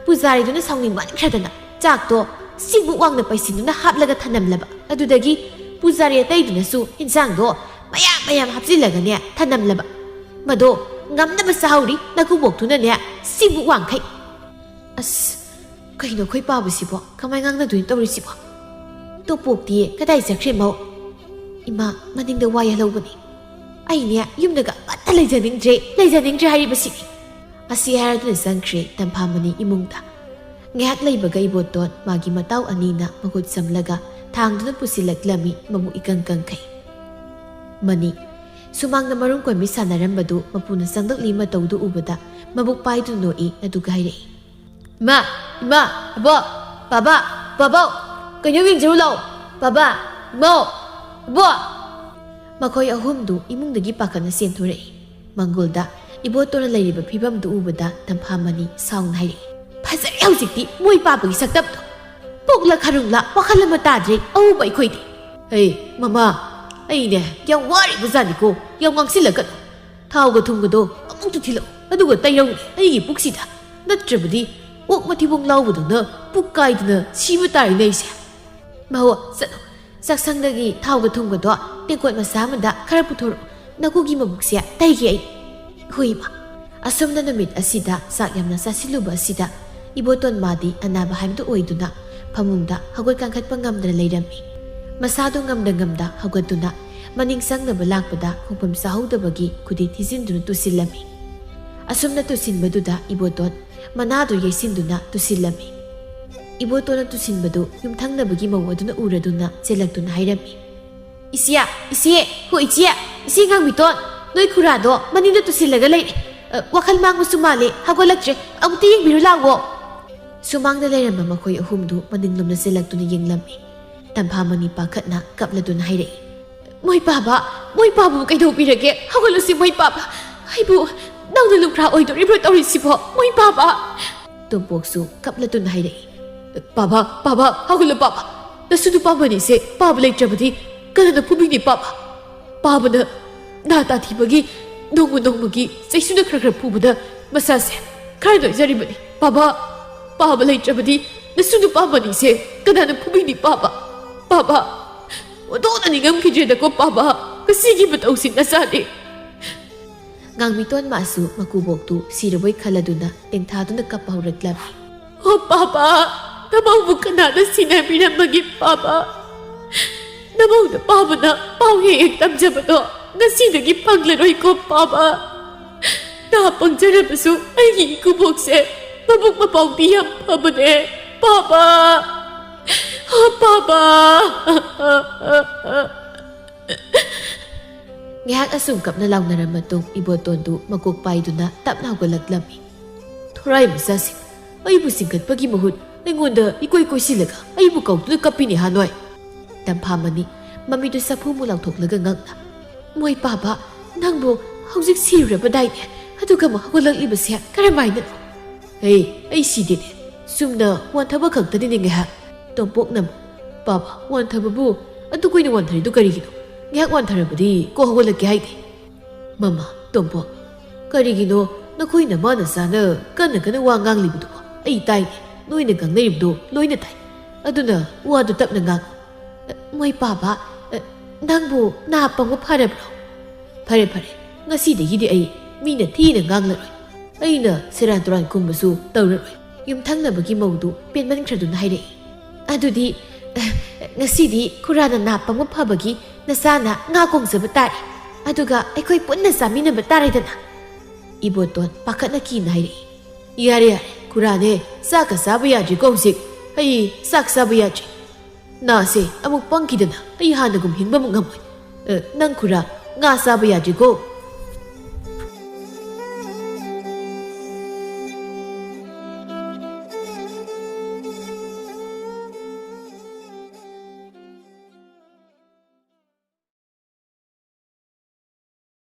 ꯄꯨꯖꯥꯔꯤꯗꯨꯅ ꯁꯥꯎꯅꯤꯡꯃꯟꯈ꯭ꯔꯗꯅ ꯆꯥꯛꯇꯣ ꯁꯤꯡꯃꯨꯛ ꯋꯥꯡꯅ ꯄꯩꯁꯤꯟꯗꯨꯅ ꯍꯥꯞꯂꯒ ꯊꯅꯝꯂꯕ꯫ ꯑꯗꯨꯗꯒꯤ ꯄꯨꯖꯥꯔꯤ ꯑꯇꯩꯗꯨꯅꯁꯨ ꯏꯟꯁꯥꯡꯗꯣ ꯃꯌꯥꯝ ꯃꯌꯥꯝ ꯍꯥꯞꯆꯤꯜꯂꯒꯅꯦ ꯊꯅꯝꯂꯕ꯫ ꯃꯗꯣ ꯉꯝꯅꯕ ꯆꯥꯍꯧꯔꯤ ꯅꯀꯨꯕꯣꯛꯇꯨꯅꯅꯦ ꯁꯤꯡꯃꯨꯛ ꯋꯥꯡꯈꯩ"꯫ "ꯑꯁ, ꯀꯩꯅꯣ ꯑꯩꯈꯣꯏ ꯄꯥꯕꯁꯤꯕꯣ? ꯀꯃꯥꯏ ꯉꯥꯡꯅꯗꯣꯏꯅꯣ ꯇꯧꯔꯤꯁꯤꯕꯣ? ꯇꯣꯄꯣꯛꯇꯤ ꯀꯗꯥꯏ ꯆꯠꯈ꯭ꯔꯦ ꯃꯧ?" "ꯏꯃꯥ, ꯃꯅꯤꯡꯗ ꯋꯥ ꯌꯥꯜꯍꯧꯕꯅꯤ꯫ ꯑꯩꯅꯦ ꯌꯨꯝꯗꯒ ꯑꯃꯠꯇ ꯂꯩꯖꯅꯤꯡꯗ꯭ꯔꯦ, ꯂꯩꯖꯅꯤꯡꯗ꯭ꯔꯦ ꯍꯥꯏꯔꯤꯕꯁꯤꯅꯤ"꯫ ꯑꯁꯤ ꯍꯥꯏꯔꯗꯨꯅ ꯆꯪꯈ꯭ꯔꯦ ꯇꯝꯐꯥꯃꯅꯤ ꯏꯃꯨꯡꯗ꯫ ꯉꯥꯏꯍꯥꯛ ꯂꯩꯕꯒ ꯏꯕꯣꯇꯣꯟ ꯃꯥꯒꯤ ꯃꯇꯥꯎ ꯑꯅꯤꯅ ꯃꯈꯨꯠ ꯁꯝꯂꯒ ꯊꯥꯡꯗꯨꯅ ꯄꯨꯁꯤꯜꯂꯛꯂꯝꯃꯤ ꯃꯕꯨꯛ ꯏꯀꯪ ꯀꯪꯈꯩ꯫ ꯃꯅꯤ, ꯁꯨꯃꯥꯡꯗ ꯃꯔꯨꯝ ꯀꯣꯟꯕꯤ ꯁꯥꯟꯅꯔꯝꯕꯗꯨ ꯃꯄꯨꯅ ꯆꯪꯂꯛꯂꯤ ꯃꯇꯧꯗꯨ ꯎꯕꯗ ꯃꯕꯨꯛ ꯄꯥꯏꯗꯨꯅ ꯅꯣꯛꯏ ꯑꯗꯨꯒ ꯍꯥꯏꯔꯛꯏ꯫ "ꯏꯃꯥ, ꯏꯃꯥ, ꯑꯕꯣꯛ, ꯕꯥꯕꯥ, ꯕꯥꯕꯥꯎ, ꯀꯩꯅꯣ ꯌꯦꯡꯖꯔꯨ ꯂꯥꯎ꯫ ꯕꯥꯕꯥ, ꯏꯃꯧ, ꯑꯕꯣꯛ!" ꯃꯈꯣꯏ ꯑꯍꯨꯝꯗꯨ ꯏꯃꯨꯡꯗꯒꯤ ꯄꯥꯈꯠꯅ ꯆꯦꯟꯊꯣꯔꯛꯏ꯫ ꯃꯪꯒꯣꯜꯗ ꯏꯕꯣꯇꯣꯟꯅ ꯂꯩꯔꯤꯕ ꯐꯤꯕꯝꯗꯨ ꯎꯕꯗ ꯇꯝꯐꯥꯃꯅꯤ ꯁꯥꯎꯅ ꯍꯥꯏꯔꯛꯏ, "ꯐꯖꯔꯦ ꯍꯧꯖꯤꯛꯇꯤ ꯃꯣꯏ ꯄꯥꯕꯒꯤ ꯁꯛꯇꯝꯗꯣ꯫ ꯄꯣꯛꯂ ꯈꯔꯨꯡꯂ ꯋꯥꯈꯜ ꯑꯃ ꯇꯥꯗ꯭ꯔꯦ ꯑꯎꯕ ꯑꯩꯈꯣꯏꯗꯤ꯫ ꯍꯩ, ꯃꯃꯥ, ꯑꯩꯅꯦ ꯌꯥꯝ ꯋꯥꯔꯤꯕꯖꯥꯠꯅꯤꯀꯣ, ꯌꯥꯝ ꯉꯥꯡꯁꯤꯜꯂꯛꯀꯅꯨ꯫ ꯊꯥꯎꯒ ꯊꯨꯝꯒꯗꯣ ꯑꯃꯨꯛꯇ ꯊꯤꯜꯂꯛꯎ, ꯑꯗꯨꯒ ꯇꯩꯔꯧꯅꯦ ꯑꯩꯒꯤ ꯄꯨꯛꯁꯤꯗ꯫ ꯅꯠꯇ꯭ꯔꯕꯗꯤ ꯑꯣꯛ ꯃꯊꯤꯕꯣꯡ ꯂꯥꯎꯕꯗꯧꯅ ꯄꯨꯛ ꯀꯥꯏꯗꯅ ꯁꯤꯕ ꯇꯥꯔꯦꯅꯦ ꯑꯩꯁꯦ꯫ ꯃꯍꯣ, ꯆꯠꯂꯣ, "ꯆꯥꯛꯁꯪꯗꯒꯤ ꯊꯥꯎꯒ ꯊꯨꯝꯒꯗꯣ ꯇꯦꯡꯀꯣꯠ ꯃꯆꯥ ꯑꯃꯗ ꯈꯔ ꯄꯨꯊꯣꯔꯛꯎ꯫ ꯅꯀꯨꯒꯤ ꯃꯕꯨꯛꯁꯦ ꯇꯩꯒꯦ ꯑꯩ꯫ ꯍꯣꯏ, ꯏꯃꯥ꯫" ꯑꯁꯨꯝꯅ ꯅꯨꯃꯤꯠ ꯑꯁꯤꯗ ꯆꯥꯛ ꯌꯥꯝꯅ ꯆꯥꯁꯤꯜꯂꯨꯕ ꯑꯁꯤꯗ ꯏꯕꯣꯇꯣꯟ ꯃꯥꯗꯤ ꯑꯅꯥꯕ ꯍꯥꯏꯕꯗꯨ ꯑꯣꯏꯗꯨꯅ ꯐꯃꯨꯡꯗ ꯍꯧꯒꯠ ꯀꯥꯡꯈꯠꯄ ꯉꯝꯗꯅ ꯂꯩꯔꯝꯃꯤ꯫ ꯃꯁꯥꯗꯨ ꯉꯝꯗ ꯉꯝꯗ ꯍꯧꯒꯠꯇꯨꯅ ꯃꯅꯤꯡ ꯆꯪꯅꯕ ꯂꯥꯛꯄꯗ ꯈꯣꯡꯐꯝ ꯆꯥꯍꯧꯗꯕꯒꯤ ꯈꯨꯗꯤ ꯊꯤꯖꯤꯟꯗꯨꯅ ꯇꯨꯁꯤꯜꯂꯝꯃꯤ꯫ ꯑꯁꯨꯝꯅ ꯇꯨꯁꯤꯟꯕꯗꯨꯗ ꯏꯕꯣꯇꯣꯟ ꯃꯅꯥꯗꯨ ꯌꯩꯁꯤꯟꯗꯨꯅ ꯇꯨꯁꯤꯜꯂꯝꯃꯤ꯫ ꯏꯕꯣꯇꯣꯟꯅ ꯇꯨꯁꯤꯟꯕꯗꯨ ꯌꯨꯝꯊꯪꯅꯕꯒꯤ ꯃꯧ ꯑꯗꯨꯅ ꯎꯔꯗꯨꯅ ꯆꯦꯜꯂꯛꯇꯨꯅ ꯍꯥꯏꯔꯝꯃꯤ, "ꯏꯆꯦ, ꯏꯆꯦ, ꯍꯣ ꯏꯆꯦ, ꯏꯆꯦ ꯉꯥꯡꯕꯤꯇꯣꯟ, ꯅꯣꯏ ꯈꯨꯔꯥꯗꯣ ꯃꯅꯤꯡꯗ ꯇꯨꯁꯤꯜꯂꯒ ꯂꯩꯔꯦ꯫ ꯑ, ꯋꯥꯈꯜ ꯃꯥꯡꯕꯁꯨ ꯃꯥꯜꯂꯦ, ꯍꯧꯒꯠꯂꯛꯇ꯭ꯔꯦ, ꯑꯃꯨꯛꯇ ꯌꯦꯡꯕꯤꯔꯨ ꯂꯥꯛꯑꯣ꯫" ꯁꯨꯃꯥꯡꯗ ꯂꯩꯔꯝꯕ ꯃꯈꯣꯏ ꯑꯍꯨꯝꯗꯨ ꯃꯅꯤꯡꯂꯣꯝꯗ ꯆꯦꯜꯂꯛꯇꯨꯅ ꯌꯦꯡꯂꯝꯃꯤ꯫ ꯇꯝꯐꯥꯃꯅꯤ ꯄꯥꯈꯠꯅ ꯀꯞꯂꯗꯨꯅ ꯍꯥꯏꯔꯛꯏ, "ꯃꯣꯏ ꯄꯥꯕ, ꯃꯣꯏ ꯄꯥꯕꯕꯨ ꯀꯩꯗꯧꯕꯤꯔꯒꯦ? ꯍꯧꯒꯠꯂꯨꯁꯤ ꯃꯣꯏ ꯄꯥꯕ꯫ ꯑꯩꯕꯨ ꯅꯧꯅ ꯂꯨꯈ꯭ꯔꯥ ꯑꯣꯏꯗꯣꯔꯤꯕ꯭ꯔꯣ ꯇꯧꯔꯤꯁꯤꯕꯣ, ꯃꯣꯏ ꯄꯥꯕ?" ꯇꯣꯝꯄꯣꯛꯁꯨ ꯀꯞꯂꯗꯨꯅ ꯍꯥꯏꯔꯛꯏ, "ꯄꯥꯕ, ꯄꯥꯕ, ꯍꯧꯒꯠꯂꯨ ꯄꯥꯕ꯫ ꯅꯁꯨ ꯅꯨꯄꯥ ꯃꯅꯤꯁꯦ ꯄꯥꯕ ꯂꯩꯇ꯭ꯔꯕꯗꯤ ꯀꯅꯥꯅ ꯐꯨꯕꯤꯅꯤ ꯄꯥꯕ? ꯄꯥꯕꯅ ꯅꯥ ꯇꯥꯊꯤꯕꯒꯤ ꯅꯣꯡꯃ ꯅꯣꯡꯃꯒꯤ ꯆꯩꯁꯨꯅ ꯈꯔ ꯈꯔ ꯐꯨꯕꯗ ꯃꯁꯥꯁꯦ ꯈꯔ ꯅꯣꯏꯖꯔꯤꯕꯅꯤ ꯄꯥꯕ꯫ ꯄꯥꯕ ꯂꯩꯇ꯭ꯔꯕꯗꯤ ꯅꯁꯨ ꯅꯨꯄꯥ ꯃꯅꯤꯁꯦ ꯀꯅꯥꯅ ꯐꯨꯕꯤꯅꯤ ꯄꯥꯕ? ꯄꯥꯕ, ꯑꯣꯟꯊꯣꯛꯅ ꯅꯤꯡꯉꯝꯈꯤꯗ꯭ꯔꯦꯗꯀꯣ ꯄꯥꯕ, ꯉꯁꯤꯒꯤ ꯃꯇꯧꯁꯤ ꯅꯆꯥꯗꯤ꯫" ꯉꯥꯡꯃꯤꯇꯣꯟ ꯃꯥꯁꯨ ꯃꯀꯨꯕꯣꯛꯇꯨ ꯁꯤꯔꯕꯣꯏ ꯈꯜꯂꯗꯨꯅ ꯇꯦꯡꯊꯥꯗꯨꯅ ꯀꯞꯄ ꯍꯧꯔꯛꯂꯝꯃꯤ꯫ "ꯑꯣ ꯄꯥꯕ, ꯅꯃꯧꯕꯨ ꯀꯅꯥꯅ ꯁꯤꯟꯅꯕꯤꯔꯝꯕꯒꯦ ꯄꯥꯕ? ꯅꯃꯧꯅ ꯄꯥꯕꯅ ꯄꯥꯎ ꯍꯦꯛ ꯍꯦꯛ ꯇꯝꯖꯕꯗꯣ ꯉꯁꯤꯗꯒꯤ ꯐꯪꯂꯔꯣꯏꯀꯣ ꯄꯥꯕ꯫ ꯅꯥ ꯄꯪꯖꯔꯕꯁꯨ ꯑꯩꯒꯤ ꯏꯀꯨꯕꯣꯛꯁꯦ ꯃꯕꯨꯛ ꯃꯄꯥꯎꯗꯤ ꯌꯥꯝ ꯐꯕꯅꯦ ꯄꯥꯕ꯫ ꯑꯣ ꯄꯥꯕ꯫" ꯉꯥꯏꯍꯥꯛ ꯑꯁꯨꯝ ꯀꯞꯅ ꯂꯥꯎꯅꯔ ꯃꯇꯨꯡ ꯏꯕꯣꯇꯣꯟꯗꯨ ꯃꯀꯣꯛ ꯄꯥꯏꯗꯨꯅ ꯇꯞꯅ ꯍꯧꯒꯠꯂꯛꯂꯝꯃꯤ꯫ "ꯊꯣꯔꯥꯏ ꯃꯆꯥꯁꯤꯡ, ꯑꯩꯕꯨ ꯆꯤꯡꯈꯠꯄꯒꯤ ꯃꯍꯨꯠ ꯑꯩꯉꯣꯟꯗ ꯏꯀꯣꯏ ꯀꯣꯏꯁꯤꯜꯂꯒ ꯑꯩꯕꯨ ꯀꯧꯗꯨꯅ ꯀꯞꯄꯤꯅꯦ ꯍꯥ ꯅꯣꯏ?" ꯇꯝꯐꯥꯃꯅꯤ ꯃꯃꯤꯠꯇꯨ ꯆꯐꯨꯃꯨꯛ ꯂꯥꯎꯊꯣꯛꯂꯒ ꯉꯛꯅ, "ꯃꯣꯏ ꯄꯥꯕ, ꯅꯪꯕꯨ ꯍꯧꯖꯤꯛ ꯁꯤꯔꯨꯔꯕꯗꯥꯏꯅꯦ? ꯑꯗꯨꯒ ꯑꯃꯨꯛ ꯍꯧꯒꯠꯂꯛꯂꯤꯕꯁꯦ ꯀꯔꯝꯍꯥꯏꯅꯅꯣ?" "ꯍꯦ, ꯑꯩ ꯁꯤꯗꯦꯅꯦ꯫ ꯆꯨꯝꯅ ꯋꯥꯟꯊꯕ ꯈꯛꯇꯅꯤꯅꯦ ꯉꯥꯏꯍꯥꯛ꯫" ꯇꯣꯝꯄꯣꯛꯅ, "ꯄꯥꯕ, ꯋꯥꯟꯊꯕꯕꯨ ꯑꯗꯨ ꯀꯨꯏꯅ ꯋꯥꯟꯊꯔꯤꯗꯨ ꯀꯔꯤꯒꯤꯅꯣ? ꯉꯥꯏꯍꯥꯛ ꯋꯥꯟꯊꯔꯕꯗꯤ ꯀꯣꯛ ꯍꯧꯒꯠꯂꯛꯀꯦ ꯍꯥꯏꯗꯦ꯫" "ꯃꯃꯥ, ꯇꯣꯝꯄꯣꯛ, ꯀꯔꯤꯒꯤꯅꯣ ꯅꯈꯣꯏ ꯅꯃꯥ ꯅꯆꯥꯅ ꯀꯟꯅ ꯀꯟꯅ ꯋꯥ ꯉꯥꯡꯂꯤꯕꯗꯨꯕꯣ? ꯑꯩ ꯇꯥꯏꯅꯦ, ꯅꯣꯏꯅ ꯉꯥꯡꯅꯔꯤꯕꯗꯣ ꯂꯣꯏꯅ ꯇꯥꯏ꯫ ꯑꯗꯨꯅ ꯋꯥꯗꯨ ꯇꯞꯅ ꯉꯥꯡꯉꯨ꯫ ꯃꯣꯏ ꯄꯥꯕ, ꯑ, ꯅꯪꯕꯨ ꯅꯥ ꯄꯪꯕ ꯐꯔꯕ꯭ꯔꯣ? ꯐꯔꯦ, ꯐꯔꯦ, ꯉꯁꯤꯗꯒꯤꯗꯤ ꯑꯩ ꯃꯤꯅ ꯊꯤꯅ ꯉꯥꯡꯂꯔꯣꯏ꯫ ꯑꯩꯅ ꯁꯦꯔꯥꯟ ꯇꯨꯔꯥꯟ ꯈꯨꯝꯕꯁꯨ ꯇꯧꯔꯔꯣꯏ꯫ ꯌꯨꯝꯊꯪꯅꯕꯒꯤ ꯃꯧꯗꯨ ꯄꯦꯟꯃꯟꯈ꯭ꯔꯗꯨꯅ ꯍꯥꯏꯔꯛꯏ, "ꯑꯗꯨꯗꯤ, ꯑ, ꯉꯁꯤꯗꯤ ꯈꯨꯔꯥꯅ ꯅꯥ ꯄꯪꯕ ꯐꯕꯒꯤ ꯅꯆꯥꯅ ꯉꯥ ꯀꯣꯡꯖꯕ ꯇꯥꯔꯦ꯫ ꯑꯗꯨꯒ ꯑꯩꯈꯣꯏ ꯄꯨꯟꯅ ꯆꯥꯃꯤꯟꯅꯕ ꯇꯥꯔꯦꯗꯅ?" ꯏꯕꯣꯇꯣꯟ ꯄꯥꯈꯠꯅ ꯀꯤꯅ ꯍꯥꯏꯔꯛꯏ, "ꯌꯥꯔꯦ, ꯌꯥꯔꯦ, ꯈꯨꯔꯥꯅꯦ, ꯆꯥꯛꯀ ꯆꯥꯕ ꯌꯥꯗ꯭ꯔꯤꯀꯣ ꯍꯧꯖꯤꯛ꯫ ꯑꯩ ꯆꯥꯛ ꯆꯥꯕ ꯌꯥꯗ꯭ꯔꯤ꯫ ꯅꯥꯁꯦ ꯑꯃꯨꯛ ꯄꯪꯈꯤꯗꯅ ꯑꯩ ꯍꯥꯟꯅꯒꯨꯝ ꯍꯤꯡꯕ ꯑꯃꯨꯛ ꯉꯝꯃꯣꯏ꯫ ꯑ, ꯅꯪ ꯈꯨꯔꯥ, ꯉꯥ ꯆꯥꯕ ꯌꯥꯗ꯭ꯔꯤꯀꯣ?"